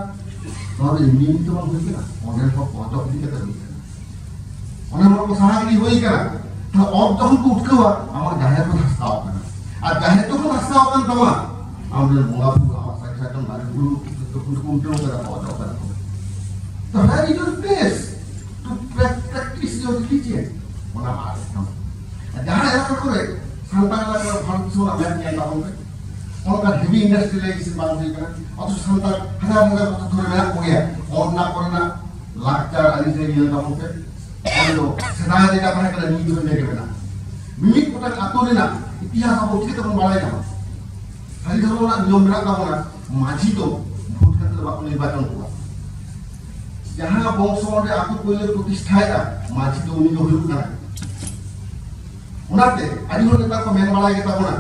ᱱᱚᱣᱟ ᱫᱚ ᱮᱢᱱᱤ ᱮᱢᱱᱤ ᱫᱚ ᱵᱟᱝ ᱦᱩᱭ ᱠᱟᱱᱟ, ᱚᱸᱰᱮᱱ ᱦᱚᱲ ᱠᱚ ᱚᱪᱚᱜ ᱤᱫᱤ ᱠᱟᱛᱮ ᱦᱩᱭ ᱠᱟᱱᱟ᱾ ᱚᱱᱟ ᱦᱚᱲ ᱠᱚ ᱥᱟᱦᱟ ᱜᱤᱰᱤ ᱦᱩᱭ ᱠᱟᱱᱟ᱾ ᱛᱚ ᱚᱛ ᱡᱚᱠᱷᱚᱱ ᱠᱚ ᱩᱴᱠᱟᱹᱣᱟ, ᱟᱢᱟᱜ ᱡᱟᱦᱮᱨ ᱠᱚ ᱫᱷᱟᱥᱟᱣ ᱠᱟᱱᱟ, ᱟᱨ ᱡᱟᱦᱮᱨ ᱡᱚᱠᱷᱚᱱ ᱫᱷᱟᱥᱟᱣ ᱠᱟᱱ ᱛᱟᱢᱟ, ᱟᱢ ᱨᱮᱱ ᱵᱚᱸᱜᱟ ᱵᱩᱨᱩ, ᱟᱢᱟᱜ ᱥᱟᱹᱨᱤ ᱥᱟᱨᱡᱚᱢ ᱫᱟᱨᱮ ᱵᱩᱨᱩ ᱡᱚᱛᱚ ᱠᱷᱚᱱ ᱠᱚ ᱩᱞᱴᱟᱹᱣ ᱠᱟᱫᱟ ᱠᱚ, ᱚᱪᱚᱜ ᱠᱟᱫᱟ ᱠᱚ᱾ ᱛᱚ where is your place to pra- practice your religion? ᱚᱱᱟ ᱟᱫ ᱮᱫ ᱛᱟᱢᱟ᱾ ᱡᱟᱦᱟᱸ ᱮᱞᱟᱠᱟ ᱠᱚᱨᱮ ᱥᱟᱱᱛᱟᱲ ᱮᱞᱟᱠᱟ ᱵᱷᱟᱨᱚᱛ ᱫᱤᱥᱚᱢ ᱨᱮᱱᱟᱜ ᱢᱮᱱ ᱧᱮᱞ ᱛᱟᱵᱚᱱ ᱯᱮ, ᱚᱱᱠᱟ heavy industrialization ᱵᱟᱝ ᱦᱩᱭ ᱠᱟᱱᱟ, ᱚᱛᱷᱚᱪᱚ ᱥᱟᱱᱛᱟᱲ ᱦᱟᱡᱟᱨ ᱦᱟᱡᱟᱨ ᱵᱚᱪᱷᱚᱨ ᱫᱷᱚᱨᱮ ᱢᱮᱱᱟᱜ ᱠᱚᱜᱮᱭᱟ᱾ ᱚᱱᱟ ᱠᱚᱨᱮᱱᱟᱜ ᱞᱟᱠᱪᱟᱨ ᱟᱹᱨᱤᱪᱟᱹᱞᱤ ᱧᱮᱞ ᱛᱟᱵᱚᱱ ᱯᱮ᱾ ᱚᱸᱰᱮ ᱫᱚ ᱥᱮᱫᱟᱭ ᱨᱮ ᱡᱟᱦᱟᱸ ᱛᱟᱦᱮᱸ ᱠᱟᱱᱟ, ᱱᱤᱛ ᱦᱚᱸ ᱤᱱᱟᱹ ᱜᱮ ᱢᱮᱱᱟᱜᱼᱟ᱾ ᱢᱤᱢᱤᱫ ᱜᱚᱴᱟᱝ ᱟᱹᱛᱩ ᱨᱮᱱᱟᱜ ᱤᱛᱤᱦᱟᱥ ᱟᱵᱚ ᱪᱤᱠᱟᱹ ᱛᱮᱵᱚᱱ ᱵᱟᱲᱟᱭ ᱧᱟᱢᱟ? ᱥᱟᱹᱨᱤ ᱫᱷᱚᱨᱚᱢ ᱨᱮᱱᱟᱜ ᱱᱤᱭᱚᱢ ᱢᱮᱱᱟᱜ ᱛᱟᱵᱚᱱᱟ, ᱢᱟᱹᱡᱷᱤ ᱫᱚ ᱵᱷᱳᱴ ᱠᱟᱛᱮ ᱫᱚ ᱵᱟᱠᱚ ᱱᱤᱨᱵᱟᱪᱚᱱ ᱠᱚᱣᱟ᱾ ᱡᱟᱦᱟᱸ ᱵᱚᱝᱥᱚ ᱚᱸᱰᱮ ᱟᱹᱛᱩ ᱯᱳᱭᱞᱳ ᱯᱨᱚᱛᱤᱥᱴᱷᱟᱭᱮᱫᱼᱟ, ᱢᱟᱹᱡᱷᱤ ᱫᱚ ᱩᱱᱤ ᱜᱮ ᱦᱩᱭᱩᱜ ᱠᱟᱱᱟ᱾ ᱚᱱᱟᱛᱮ ᱟᱹᱰᱤ ᱦᱚᱲ ᱱᱮᱛᱟᱨ ᱠᱚ ᱢᱮᱱ ᱵᱟᱲᱟᱭ ᱜᱮᱛᱟ ᱵᱚᱱᱟ,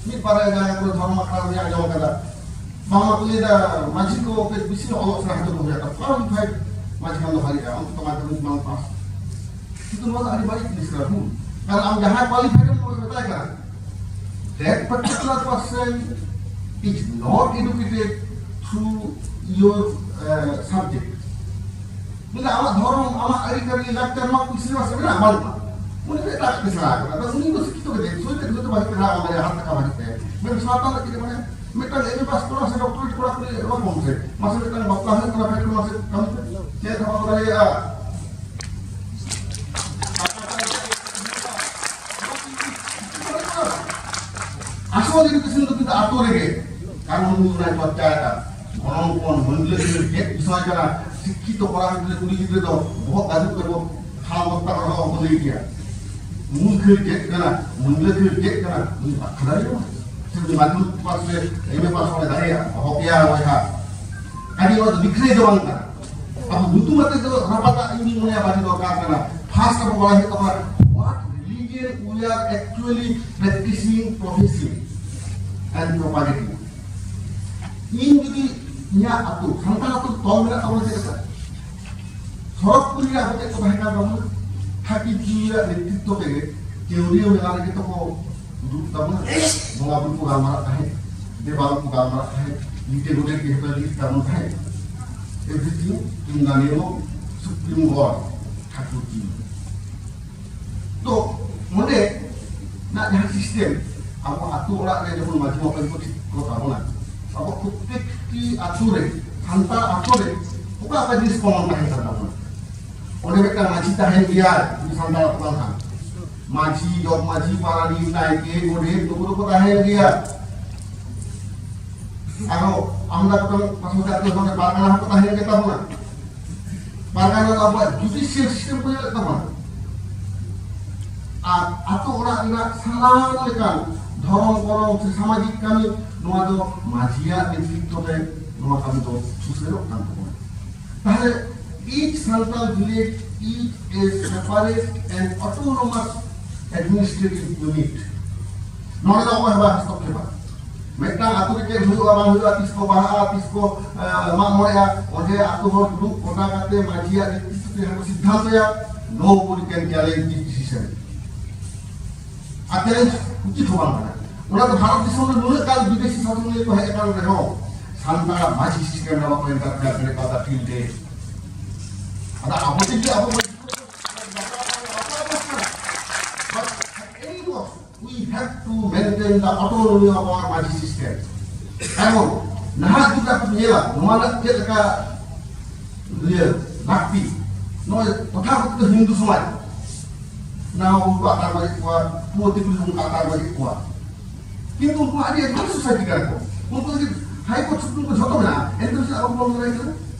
ᱢᱤᱫ ᱵᱟᱨᱭᱟ ᱡᱟᱭᱜᱟ ᱠᱚᱨᱮ ᱫᱷᱚᱨᱚᱢ ᱟᱠᱷᱲᱟ ᱨᱮ ᱟᱸᱡᱚᱢ ᱠᱟᱫᱟ, ᱵᱟᱝᱢᱟ ᱠᱚ ᱞᱟᱹᱭᱫᱟ ᱢᱟᱹᱡᱷᱤ ᱠᱚ ᱠᱟᱹᱡ ᱵᱮᱥᱤ ᱧᱚᱜ ᱚᱞᱚᱜ ᱥᱮᱬᱟ ᱦᱚᱪᱚ ᱠᱚ ᱦᱩᱭᱩᱜᱼᱟ, ᱠᱚᱣᱟᱞᱤᱯᱷᱟᱭᱰ ᱢᱟᱹᱡᱷᱤ ᱠᱷᱟᱱ ᱫᱚ ᱵᱷᱟᱜᱤᱜᱼᱟ, ᱚᱱᱛᱚ ᱢᱟᱫᱽᱫᱷᱚᱢᱤᱠ ᱵᱟᱝ ᱯᱟᱥ᱾ ᱠᱤᱱᱛᱩ ᱱᱚᱣᱟ ᱫᱚ ᱟᱹᱰᱤ ᱵᱟᱹᱲᱤᱡ ᱡᱤᱱᱤᱥ ᱠᱟᱱᱟ, ᱵᱷᱩᱞ᱾ ᱠᱟᱨᱚᱱ ᱟᱢ ᱡᱟᱦᱟᱸᱭ ᱠᱣᱟᱞᱤᱯᱷᱟᱭᱰ ᱮᱢ ᱢᱮᱛᱟᱭ ᱠᱟᱱᱟ, that particular person is not educated through your, uh, subject. ᱢᱮᱱᱫᱟ ᱟᱢᱟᱜ ᱫᱷᱚᱨᱚᱢ, ᱟᱢᱟᱜ ᱟᱹᱨᱤᱪᱟᱹᱞᱤ, ᱞᱟᱠᱪᱟᱨ, ᱱᱚᱣᱟ ᱠᱚ ᱥᱤᱞᱮᱵᱟᱥ ᱨᱮ ᱢᱮᱱᱟᱜᱼᱟ, ᱵᱟᱹᱱᱩᱜᱼᱟ᱾ ᱩᱱᱤ ᱫᱚ ᱮᱴᱟᱜ ᱛᱮ ᱥᱮᱬᱟ ᱟᱠᱟᱫᱟ, ᱟᱫᱚ ᱩᱱᱤ ᱫᱚ ᱥᱤᱠᱠᱷᱤᱛᱚ ᱜᱮ, ᱥᱳᱭ ᱛᱮ ᱡᱚᱛᱚ ᱵᱷᱟᱜᱮ ᱯᱟᱲᱦᱟᱣ ᱵᱟᱲᱟᱭᱟ, ᱦᱟᱛ ᱴᱟᱠᱟ ᱵᱷᱟᱜᱮ ᱛᱮ᱾ ᱢᱮᱱ ᱥᱟᱶᱛᱟ ᱨᱮ ᱪᱮᱫ ᱢᱟᱱᱮ ᱢᱤᱫᱴᱟᱝ ᱮᱢ ᱮ ᱯᱟᱥ ᱠᱚᱲᱟ ᱥᱮ ᱰᱚᱠᱴᱚᱨᱮᱴ ᱠᱚᱲᱟ ᱠᱩᱲᱤ ᱮᱢᱟ ᱠᱚᱢ ᱥᱮ, ᱢᱟᱥᱮ ᱢᱤᱫᱴᱟᱝ ᱵᱟᱯᱞᱟ ᱦᱩᱭᱩᱜ ᱠᱟᱱᱟ, ᱯᱷᱮᱰ ᱠᱚ ᱢᱟᱥᱮ ᱠᱟᱹᱢᱤ ᱯᱮ, ᱪᱮᱫ ᱦᱚᱸ ᱵᱟᱠᱚ ᱫᱟᱲᱮᱭᱟᱜᱼᱟ᱾ ᱟᱥᱚᱞ ᱮᱰᱩᱠᱮᱥᱚᱱ ᱫᱚ ᱠᱤᱱᱛᱩ ᱟᱛᱳ ᱨᱮᱜᱮ, ᱠᱟᱨᱚᱱ ᱩᱱᱤ ᱚᱱᱟᱭ ᱪᱚᱨᱪᱟᱭᱮᱫᱟ᱾ ᱜᱚᱱᱚᱝ ᱯᱚᱱ, ᱢᱟᱹᱱᱞᱟᱹ ᱠᱷᱟᱹᱲ ᱪᱮᱫ ᱵᱤᱥᱚᱭ ᱠᱟᱱᱟ? ᱥᱤᱠᱠᱷᱤᱛᱚ ᱠᱚᱲᱟ ᱜᱤᱫᱽᱨᱟᱹ ᱠᱩᱲᱤ ᱜᱤᱫᱽᱨᱟᱹ ᱫᱚ ᱵᱚᱦᱚᱜ ᱜᱟᱹᱫᱩᱵ ᱛᱮᱠᱚ ᱠᱷᱟᱲ ᱵᱚᱥᱛᱟ ᱠᱚ ᱨᱮᱦᱚᱸ ᱵᱟᱠᱚ ᱞᱟᱹᱭ ᱜᱮᱭᱟ᱾ ᱢᱩᱞ ᱠᱷᱟᱹᱲ ᱪᱮᱫ ᱠᱟᱱᱟ, ᱢᱟᱹᱱᱞᱟᱹ ᱠᱷᱟᱹᱲ ᱪᱮᱫ ᱠᱟᱱᱟ, ᱩᱱᱤ ᱵᱟᱠᱷᱟᱲ ᱫᱟᱲᱮᱭᱟᱜᱼᱟ᱾ ᱥᱮ ᱩᱱᱤ ᱢᱟᱫᱽᱫᱷᱚᱢᱤᱠ ᱯᱟᱥ ᱨᱮ, ᱮᱢ ᱮ ᱯᱟᱥ ᱦᱚᱲᱮ ᱫᱟᱲᱮᱭᱟᱜᱼᱟ, ᱚᱦᱚ ᱠᱮᱭᱟ ᱵᱚᱭᱦᱟ᱾ ᱟᱹᱰᱤ ᱱᱚᱣᱟ ᱫᱚ ᱵᱤᱠᱨᱚᱭ ᱫᱚ ᱵᱟᱝ ᱠᱟᱱᱟ᱾ ᱟᱵᱚ ᱧᱩᱛᱩᱢ ᱟᱛᱮ ᱫᱚ ᱨᱟᱯᱟᱪᱟᱜ ᱤᱧ ᱫᱩᱧ ᱢᱚᱱᱮᱭᱟ ᱵᱟᱹᱲᱤᱡ ᱫᱚᱨᱠᱟᱨ ᱠᱟᱱᱟ᱾ ᱯᱷᱟᱥᱴ ᱟᱵᱚ ᱵᱟᱲᱟᱭ ᱦᱩᱭᱩᱜ ᱛᱟᱵᱚᱱᱟ, what religion we are actually practicing, professing and propagating. ᱤᱧ ᱡᱩᱫᱤ ᱤᱧᱟᱹᱜ ᱟᱹᱛᱩ, ᱥᱟᱱᱛᱟᱲ ᱟᱹᱛᱩ ᱛᱚᱞ ᱢᱮᱱᱟᱜ ᱛᱟᱵᱚᱱᱟ ᱪᱮᱫ ᱞᱮᱠᱟ? ᱠᱷᱚᱲᱚᱜᱽᱯᱩᱨ ᱨᱮ ᱟᱵᱚ ᱪᱮᱫ ᱠᱚ ᱛᱟᱦᱮᱸ ᱠᱟᱱ ᱛᱟᱵᱚᱱᱟ? ᱴᱷᱟᱹᱠᱤᱨ ᱡᱤᱣᱤ ᱨᱮᱭᱟᱜ ᱱᱮᱛᱨᱤᱛᱵ ᱛᱮᱜᱮ ᱪᱟᱹᱣᱨᱤᱭᱟᱹ ᱢᱮᱞᱟ ᱨᱮᱜᱮ ᱛᱚᱠᱚ ᱫᱩᱲᱩᱵ ᱛᱟᱵᱚᱱᱟ, ᱵᱚᱸᱜᱟ ᱵᱩᱨᱩ ᱠᱚ ᱜᱟᱞᱢᱟᱨᱟᱜ ᱛᱟᱦᱮᱸᱫ, ᱫᱮᱵᱟ ᱠᱚ ᱜᱟᱞᱢᱟᱨᱟᱜ ᱛᱟᱦᱮᱸᱫ, ᱞᱤᱴᱟᱹ ᱜᱚᱰᱮᱛ ᱜᱮ ᱦᱚᱭᱛᱳ ᱞᱤᱴ ᱛᱟᱵᱚᱱ ᱛᱟᱦᱮᱸᱫ᱾ Everything in the name of Supreme God, ᱴᱷᱟᱹᱠᱩᱨ ᱡᱤᱣᱤ᱾ ᱛᱚ ᱚᱸᱰᱮ ᱱᱟᱜ ᱡᱟᱦᱟᱸ system, ᱟᱵᱚ ᱟᱹᱛᱩ ᱚᱲᱟᱜ ᱨᱮ ᱡᱚᱠᱷᱚᱱ ᱢᱟᱹᱡᱷᱤ ᱢᱟᱯᱟᱡᱷᱤ ᱠᱚ ᱴᱷᱤᱠ ᱠᱚ ᱛᱟᱵᱚᱱᱟ, ᱟᱵᱚ ᱯᱨᱚᱛᱮᱠᱴᱤ ᱟᱹᱛᱩ ᱨᱮ, ᱥᱟᱱᱛᱟᱲ ᱟᱹᱛᱩ ᱨᱮ ᱚᱠᱟ ᱚᱠᱟ ᱡᱤᱱᱤᱥ common ᱛᱟᱦᱮᱸ ᱠᱟᱱ ᱛᱟᱵᱚᱱᱟ? ᱚᱸᱰᱮ ᱢᱤᱫᱴᱟᱝ ᱢᱟᱹᱡᱷᱤ ᱛᱟᱦᱮᱱ ᱜᱮᱭᱟᱭ, ᱡᱩᱫᱤ ᱥᱟᱱᱛᱟᱲ ᱟᱹᱛᱩ ᱠᱟᱱ ᱠᱷᱟᱱ᱾ ᱢᱟᱹᱡᱷᱤ, ᱡᱚᱜᱽ ᱢᱟᱹᱡᱷᱤ, ᱯᱟᱨᱟᱱᱤᱠ, ᱱᱟᱭᱠᱮ, ᱜᱚᱰᱮᱛ, ᱱᱩᱠᱩ ᱫᱚᱠᱚ ᱛᱟᱦᱮᱱ ᱜᱮᱭᱟ᱾ ᱟᱨᱦᱚᱸ ᱟᱢᱫᱟ ᱨᱚᱠᱚᱢ ᱯᱟᱥᱱᱟᱣ ᱟᱹᱛᱩ ᱠᱷᱚᱱ ᱯᱟᱨᱜᱟᱱᱟ ᱦᱚᱸᱠᱚ ᱛᱟᱦᱮᱱ ᱜᱮ ᱛᱟᱵᱚᱱᱟ᱾ ᱯᱟᱨᱜᱟᱱᱟ ᱫᱚ ᱟᱵᱚᱣᱟᱜ judicial system ᱠᱚ ᱧᱮᱞᱮᱫ ᱛᱟᱵᱚᱱᱟ᱾ ᱟᱨ ᱟᱹᱛᱩ ᱚᱲᱟᱜ ᱨᱮᱱᱟᱜ ᱥᱟᱱᱟᱢ ᱞᱮᱠᱟᱱ ᱫᱷᱚᱨᱚᱢ ᱠᱚᱨᱚᱢ ᱥᱮ ᱥᱟᱢᱟᱡᱤᱠ ᱠᱟᱹᱢᱤ, ᱱᱚᱣᱟ ᱫᱚ ᱢᱟᱹᱡᱷᱤᱭᱟᱜ ᱱᱮᱛᱨᱤᱛᱵ ᱛᱮ ᱱᱚᱣᱟ ᱠᱟᱹᱢᱤ ᱫᱚ ᱥᱩᱥᱟᱹᱨᱚᱜ ᱠᱟᱱ ᱛᱟᱵᱚᱱᱟ᱾ ᱛᱟᱦᱞᱮ each Santal village is a separate and autonomous administrative unit. ᱱᱚᱰᱮ ᱫᱚ ᱚᱠᱚᱭ ᱦᱚᱸ ᱵᱟᱭ ᱦᱚᱥᱛᱚᱠᱠᱷᱮᱯᱟ᱾ ᱢᱤᱫᱴᱟᱝ ᱟᱹᱛᱩ ᱨᱮ ᱪᱮᱫ ᱦᱩᱭᱩᱜᱼᱟ ᱵᱟᱝ ᱦᱩᱭᱩᱜᱼᱟ, ᱛᱤᱥ ᱠᱚ ᱵᱟᱦᱟᱜᱼᱟ, ᱛᱤᱥ ᱠᱚ, ᱮ, ᱢᱟᱜ ᱢᱚᱬᱮᱜᱼᱟ, ᱚᱸᱰᱮ ᱟᱹᱛᱩ ᱦᱚᱲ ᱫᱩᱲᱩᱵ ᱜᱚᱴᱟ ᱠᱟᱛᱮ ᱢᱟᱹᱡᱷᱤᱭᱟᱜ ᱱᱮᱛᱨᱤᱛᱵ ᱛᱮ ᱡᱟᱦᱟᱸ ᱠᱚ ᱥᱤᱫᱽᱫᱷᱟᱱᱛᱚᱭᱟ, nobody can challenge this decision. R challenge ᱩᱪᱤᱛ ᱦᱚᱸ ᱵᱟᱝ ᱠᱟᱱᱟ᱾ ᱚᱱᱟ ᱫᱚ ᱵᱷᱟᱨᱚᱛ ᱫᱤᱥᱚᱢ ᱨᱮ ᱱᱩᱱᱟᱹᱜ ᱜᱟᱱ ᱵᱤᱫᱮᱥᱤ ᱥᱟᱥᱚᱱᱤᱭᱟᱹ ᱠᱚ ᱦᱮᱡ ᱟᱠᱟᱱ ᱨᱮᱦᱚᱸ ᱥᱟᱱᱛᱟᱲᱟᱜ ᱢᱟᱹᱡᱷᱤ system ᱨᱮ ᱵᱟᱠᱚ interfere ᱫᱟᱲᱮ ᱠᱟᱣᱫᱟ till date. ᱟᱫᱚ ᱟᱵᱚ ᱛᱮᱜᱮ ᱟᱵᱚ ᱵᱚᱱ ᱵᱟᱠᱚ ᱟᱵᱚ ᱠᱟᱱᱟ᱾ But at any cost, we have to maintain the autonomy of our ᱢᱟᱹᱡᱷᱤ system. ᱠᱟᱨᱚᱱ ᱱᱟᱦᱟᱜ ᱡᱩᱜᱽ ᱨᱮ ᱟᱯᱮ ᱧᱮᱞᱟ, ᱱᱚᱣᱟ ᱨᱮᱱᱟᱜ ᱪᱮᱫ ᱞᱮᱠᱟ ᱤᱭᱟᱹ ᱞᱟᱹᱠᱛᱤ᱾ ᱱᱚᱜᱼᱚᱭ ᱛᱚᱛᱷᱟᱠᱚᱛᱷᱤᱛ ᱦᱤᱱᱫᱩ ᱥᱚᱢᱟᱡᱽ, ᱱᱟᱣᱟ ᱵᱟᱹᱦᱩ ᱠᱚ ᱟᱛᱟᱨ ᱵᱟᱡᱮ ᱠᱚᱣᱟ, ᱯᱩᱣᱟᱹ ᱛᱤᱠᱩ ᱠᱚ ᱟᱛᱟᱨ ᱵᱟᱡᱮ ᱠᱚᱣᱟ, ᱠᱤᱱᱛᱩ ᱩᱱᱠᱩ ᱟᱹᱰᱤ advance society ᱠᱟᱱᱟ ᱠᱚ᱾ ᱩᱱᱠᱩ ᱞᱟᱹᱜᱤᱫ High Court, Supreme Court ᱡᱷᱚᱛᱚ ᱢᱮᱱᱟᱜᱼᱟ, ᱮᱱᱛᱮ ᱨᱮᱦᱚᱸ ᱟᱵᱚ ᱵᱚᱱ ᱞᱟᱹᱲᱦᱟᱹᱭ ᱠᱟᱱᱟ,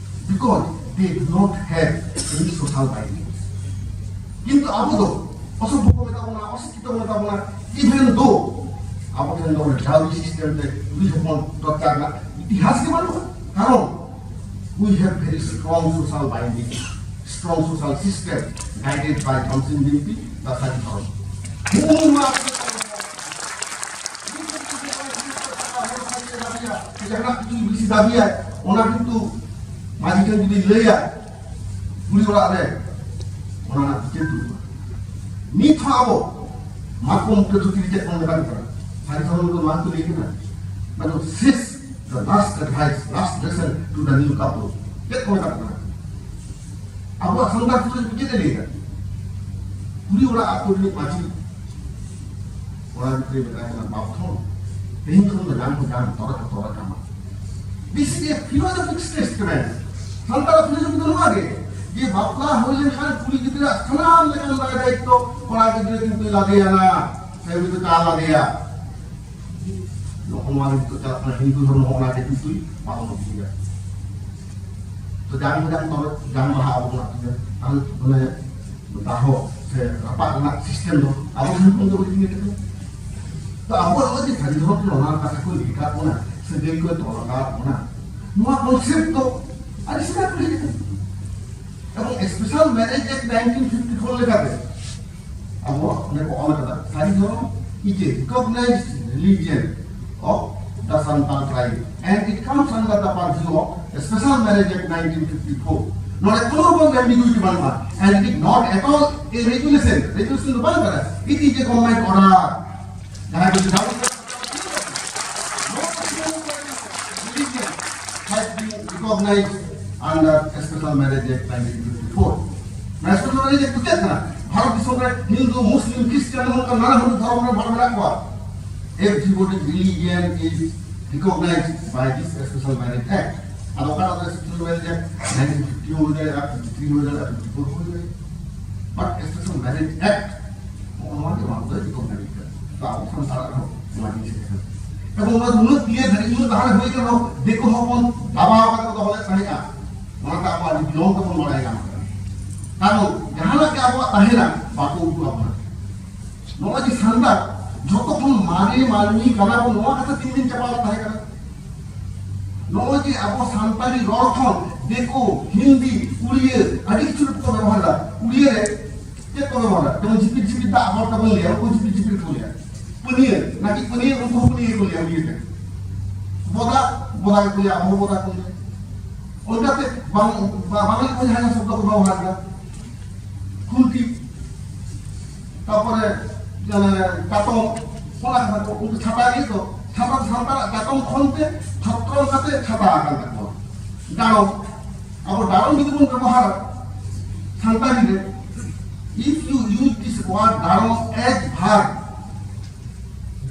because they do not have any social binding. ᱠᱤᱱᱛᱩ ᱟᱵᱚ ᱫᱚ ᱚᱥᱚᱵᱷᱚ ᱠᱚ ᱢᱮᱛᱟ ᱵᱚᱱᱟ, ᱚᱥᱤᱠᱠᱷᱤᱛᱚ ᱠᱚ ᱢᱮᱛᱟ ᱵᱚᱱᱟ, even though ᱟᱵᱚ ᱴᱷᱮᱱ ᱫᱚ ᱰᱟᱣᱨᱤ system ᱛᱮ ᱠᱩᱲᱤ ᱦᱚᱯᱚᱱ ᱴᱚᱨᱪᱟᱨ ᱨᱮᱱᱟᱜ ᱤᱛᱤᱦᱟᱥ ᱜᱮ ᱵᱟᱹᱱᱩᱜᱼᱟ᱾ ᱠᱟᱨᱚᱱ we have very strong social binding, strong social system guided by ᱫᱷᱚᱱᱥᱤᱝ ᱵᱤᱱᱛᱤ, ᱫᱟᱥᱟᱡᱤ ᱫᱷᱚᱨᱚᱢ᱾ ᱱᱚᱜᱼᱚ ᱱᱚᱣᱟ ᱡᱟᱦᱟᱱᱟᱜ ᱠᱤᱪᱷᱩ ᱵᱮᱥᱤ ᱫᱟᱹᱵᱤᱭᱟᱭ, ᱚᱱᱟ ᱠᱤᱱᱛᱩ ᱢᱟᱹᱡᱷᱤ ᱴᱷᱮᱱ ᱡᱩᱫᱤ ᱞᱟᱹᱭᱟ, ᱠᱩᱲᱤ ᱚᱲᱟᱜ ᱨᱮ ᱚᱱᱟ ᱨᱮᱱᱟᱜ ᱵᱤᱪᱟᱹᱨ ᱫᱩᱲᱩᱵᱼᱟ᱾ ᱱᱤᱛ ᱦᱚᱸ ᱟᱵᱚ ᱢᱟᱛᱠᱚᱢ ᱵᱩᱴᱟᱹ ᱫᱷᱩᱛᱤ ᱨᱮ ᱪᱮᱫ ᱵᱚᱱ ᱢᱮᱛᱟ ᱠᱚ ᱠᱟᱱᱟ? ᱥᱟᱹᱨᱤ ᱫᱷᱚᱨᱚᱢ ᱫᱚ ᱱᱚᱣᱟ ᱠᱚ ᱞᱟᱹᱭ ᱠᱟᱱᱟ, ᱢᱟᱱᱮ sis, the last advice, last lesson to the new couple. ᱪᱮᱫ ᱠᱚ ᱢᱮᱛᱟ ᱠᱚ ᱠᱟᱱᱟ? ᱟᱵᱚᱣᱟᱜ ᱥᱟᱱᱛᱟᱲ ᱥᱚᱢᱟᱡᱽ ᱪᱮᱫ ᱮ ᱞᱟᱹᱭ ᱮᱫᱟ? ᱠᱩᱲᱤ ᱚᱲᱟᱜ ᱟᱹᱛᱩ ᱨᱤᱱᱤᱡ ᱢᱟᱹᱡᱷᱤ ᱚᱲᱟᱜ ᱵᱷᱤᱛᱨᱤ ᱢᱮᱛᱟᱭ ᱠᱟᱱᱟ, "ᱵᱟᱯ ᱫᱷᱚᱱ, ᱛᱮᱦᱮᱧ ᱠᱷᱚᱱ ᱫᱚ ᱡᱟᱝ ᱦᱚᱸ ᱡᱟᱝ, ᱛᱚᱨᱚᱡ ᱦᱚᱸ ᱛᱚᱨᱚᱡ ᱟᱢᱟ᱾" This is a philosophic statement ᱠᱟᱱᱟ᱾ ᱥᱟᱱᱛᱟᱲ ᱯᱷᱤᱞᱳᱥᱚᱯᱷᱤ ᱫᱚ ᱱᱚᱣᱟ ᱜᱮ, ᱡᱮ ᱵᱟᱯᱞᱟ ᱦᱩᱭ ᱞᱮᱱᱠᱷᱟᱱ ᱠᱩᱲᱤ ᱜᱤᱫᱽᱨᱟᱹ ᱥᱟᱱᱟᱢ ᱞᱮᱠᱟᱱ ᱫᱟᱭ ᱫᱟᱭᱤᱛᱛᱚ ᱠᱚᱲᱟ ᱜᱤᱫᱽᱨᱟᱹ ᱠᱤᱱᱛᱩᱭ ᱞᱟᱫᱮᱭᱟᱱᱟ, ᱥᱮ ᱩᱱᱤ ᱫᱚ ᱪᱟ ᱞᱟᱫᱮᱭᱟ᱾ ᱱᱚᱜᱼᱚ ᱱᱚᱣᱟ ᱜᱮ ᱱᱤᱛᱚᱜ ᱪᱟᱞᱟᱜ ᱠᱟᱱᱟ, ᱦᱤᱱᱫᱩ ᱫᱷᱚᱨᱢᱚ ᱚᱱᱟ ᱜᱮ ᱠᱤᱱᱛᱩᱭ ᱯᱟᱞᱚᱱ ᱤᱫᱤᱭᱮᱫᱟ᱾ ᱛᱚ ᱡᱟᱝ ᱡᱟᱝ ᱛᱚᱨᱚᱡ ᱡᱟᱝ ᱵᱟᱦᱟ ᱟᱵᱚ ᱵᱚᱱ ᱟᱹᱛᱩᱭᱟ, ᱛᱟᱦᱚᱞᱮ ᱢᱟᱱᱮ ᱫᱟᱦᱚ ᱥᱮ ᱨᱟᱯᱟᱜ ᱨᱮᱱᱟᱜ ᱥᱤᱥᱴᱮᱢ ᱫᱚ ᱟᱵᱚ ᱴᱷᱮᱱ ᱠᱷᱚᱱ ᱜᱮ originate ᱠᱟᱱᱟ᱾ ᱛᱚ ᱟᱵᱚᱣᱟᱜ ᱱᱚᱜᱼᱚᱭ ᱡᱮ ᱥᱟᱹᱨᱤ ᱫᱷᱚᱨᱚᱢ ᱨᱮ ᱚᱱᱟ ᱠᱟᱛᱷᱟ ᱠᱚ ᱞᱟᱹᱭ ᱠᱟᱜ ᱵᱚᱱᱟ, ᱥᱟᱹᱜᱟᱹᱭ ᱠᱚ ᱛᱚᱞ ᱟᱠᱟᱫ ᱵᱚᱱᱟ, ᱱᱚᱣᱟ concept ᱫᱚ ᱟᱹᱰᱤ ᱥᱮᱫᱟᱭ ᱠᱷᱚᱱ ᱦᱮᱡ ᱟᱠᱟᱱᱟ᱾ ᱮᱵᱚᱝ special marriage act nineteen fifty four ᱞᱮᱠᱟᱛᱮ ᱟᱵᱚ ᱚᱸᱰᱮ ᱠᱚ ᱚᱞ ᱠᱟᱫᱟ, ᱥᱟᱹᱨᱤ ᱫᱷᱚᱨᱚᱢ is a recognized religion of the Santal tribe and it comes under the purview of special marriage act nineteen fifty four. ᱱᱚᱰᱮ ᱠᱳᱱᱳ ᱨᱚᱠᱚᱢ ambiguity ᱵᱟᱹᱱᱩᱜᱼᱟ, and it is not at all a regulation. Regulation ᱫᱚ ᱵᱟᱝ ᱠᱟᱱᱟ, it is a government order. ᱡᱟᱦᱟᱸᱭ ᱠᱚ ᱡᱟᱦᱟᱸ religion has been recognized under Special Marriage Act nineteen fifty four. Special Marriage Act ᱫᱚ ᱪᱮᱫ ᱠᱟᱱᱟ? ᱵᱷᱟᱨᱚᱛ ᱫᱤᱥᱚᱢ ᱨᱮ ᱦᱤᱱᱫᱩ, ᱢᱩᱥᱞᱤᱢ, ᱠᱷᱨᱤᱥᱴᱟᱱ, ᱱᱚᱝᱠᱟ ᱱᱟᱱᱟ ᱦᱩᱱᱟᱹᱨ ᱫᱷᱚᱨᱚᱢ ᱨᱮᱱ ᱦᱚᱲ ᱢᱮᱱᱟᱜ ᱠᱚᱣᱟ᱾ Everybody's religion is recognized by this Special Marriage Act. ᱟᱫᱚ ᱚᱠᱟᱴᱟᱜ ᱫᱚ Special Marriage Act nineteen fifty ᱦᱚᱸ ᱦᱩᱭ ᱫᱟᱲᱮᱭᱟᱜᱼᱟ, fifty three ᱦᱚᱸ ᱦᱩᱭ ᱫᱟᱲᱮᱭᱟᱜᱼᱟ, fifty four ᱦᱚᱸ ᱦᱩᱭ ᱫᱟᱲᱮᱭᱟᱜᱼᱟ᱾ But Special Marriage Act ᱱᱚᱜᱼᱚ ᱱᱚᱣᱟ ᱜᱮ ᱵᱟᱝ ᱫᱚ ᱪᱤᱠᱟᱹ ᱫᱟᱲᱮᱭᱟᱜ ᱠᱟᱱᱟ᱾ ᱛᱚ ᱟᱵᱚ ᱥᱟᱱᱛᱟᱲᱟᱜ ᱨᱮᱦᱚᱸ ᱱᱚᱣᱟ ᱡᱤᱱᱤᱥ ᱦᱮᱡ ᱟᱠᱟᱱᱟ᱾ ᱮᱵᱚᱝ ᱱᱚᱣᱟ ᱫᱚ ᱩᱱᱟᱹᱜ ᱤᱭᱟᱹ ᱫᱷᱟᱹᱨᱤᱡ, ᱩᱱᱟᱹᱜ ᱞᱟᱦᱟ ᱨᱮ ᱦᱩᱭ ᱠᱟᱱ ᱨᱮᱦᱚᱸ ᱫᱤᱠᱩ ᱦᱚᱸ ᱵᱚᱱ ᱫᱟᱵᱟᱣ ᱠᱟᱛᱮ ᱠᱚ ᱫᱚᱦᱚ ᱞᱮᱫ ᱛᱟᱦᱮᱸᱫᱼᱟ᱾ ᱚᱱᱟᱛᱮ ᱟᱵᱚᱣᱟᱜ ᱟᱹᱰᱤ ᱵᱤᱞᱚᱢ ᱛᱮᱵᱚᱱ ᱵᱟᱲᱟᱭ ᱧᱟᱢ ᱠᱟᱱᱟ᱾ ᱠᱟᱨᱚᱱ ᱡᱟᱦᱟᱱᱟᱜ ᱜᱮ ᱟᱵᱚᱣᱟᱜ ᱛᱟᱦᱮᱱᱟ, ᱵᱟᱠᱚ ᱩᱫᱩᱜ ᱟᱵᱚᱱᱟ᱾ ᱱᱚᱜᱼᱚᱭ ᱡᱮ ᱥᱟᱱᱛᱟᱲ ᱡᱚᱛᱚ ᱠᱷᱚᱱ ᱢᱟᱨᱮ ᱢᱟᱹᱱᱢᱤ ᱠᱟᱱᱟ ᱵᱚᱱ, ᱱᱚᱣᱟ ᱠᱟᱛᱷᱟ ᱛᱤᱱ ᱫᱤᱱ ᱪᱟᱵᱟ ᱛᱟᱦᱮᱸ ᱠᱟᱱᱟ? ᱱᱚᱜᱼᱚᱭ ᱡᱮ ᱟᱵᱚ ᱥᱟᱱᱛᱟᱲᱤ ᱨᱚᱲ ᱠᱷᱚᱱ ᱫᱤᱠᱩ, ᱦᱤᱱᱫᱤ, ᱩᱲᱤᱭᱟᱹ ᱟᱹᱰᱤ ᱠᱤᱪᱷᱩ ᱠᱚ ᱵᱮᱵᱚᱦᱟᱨ ᱮᱫᱟ᱾ ᱩᱲᱤᱭᱟᱹ ᱨᱮ ᱪᱮᱫ ᱠᱚ ᱵᱮᱵᱚᱦᱟᱨᱟ? ᱡᱮᱢᱚᱱ ᱡᱷᱤᱯᱤᱨ ᱡᱷᱤᱯᱤᱨ ᱫᱟᱜ ᱦᱚᱲ ᱛᱮᱵᱚᱱ ᱞᱟᱹᱭᱟ, ᱩᱱᱠᱩ ᱡᱷᱤᱯᱤᱨ ᱡᱷᱤᱯᱤᱨ ᱠᱚ ᱞᱟᱹᱭᱟ᱾ ᱯᱟᱹᱱᱤᱭᱟᱹ, ᱱᱟᱹᱠᱤᱡ ᱯᱟᱹᱱᱤᱭᱟᱹ, ᱩᱱᱠᱩ ᱦᱚᱸ ᱯᱟᱹᱱᱤᱭᱟᱹ ᱠᱚ ᱞᱟᱹᱭᱟ ᱩᱲᱤᱭᱟᱹ ᱛᱮ᱾ ᱵᱚᱫᱟ, ᱵᱚᱫᱟ ᱜᱮᱠᱚ ᱞᱟᱹᱭᱟ, ᱟᱵᱚ ᱦᱚᱸ ᱵᱚᱫᱟ ᱠᱚ ᱞᱟᱹᱭᱟ᱾ ᱚᱱᱠᱟᱛᱮ ᱵᱟᱝ, ᱵᱟ-, ᱵᱟᱝᱞᱟ ᱠᱚ ᱡᱟᱦᱟᱸ ᱥᱚᱵᱫᱚ ᱠᱚ ᱵᱮᱵᱚᱦᱟᱨ ᱮᱫᱟ, ᱠᱷᱩᱱᱴᱤ, ᱛᱟᱨᱯᱚᱨᱮ ᱡᱟᱦᱟᱸ ᱪᱟᱛᱚᱢ, ᱚᱱᱟ ᱠᱟᱛᱷᱟ ᱠᱚ ᱩᱱᱠᱩ ᱪᱷᱟᱛᱟ ᱜᱮ ᱛᱚ, ᱪᱷᱟᱛᱟ ᱥᱟᱱᱛᱟᱲᱟᱜ ᱪᱟᱛᱚᱢ ᱠᱷᱚᱱ ᱛᱮ ᱪᱷᱚᱛᱨᱚ ᱠᱟᱛᱮ ᱪᱷᱟᱛᱟ ᱟᱠᱟᱱ ᱛᱟᱠᱚᱣᱟ᱾ ᱰᱟᱲᱚᱢ, ᱟᱵᱚ ᱰᱟᱲᱚᱢ ᱡᱩᱫᱤ ᱵᱚᱱ ᱵᱮᱵᱚᱦᱟᱨᱟ ᱥᱟᱱᱛᱟᱲᱤ ᱨᱮ, if you use this word ᱰᱟᱲᱚᱢ as verb,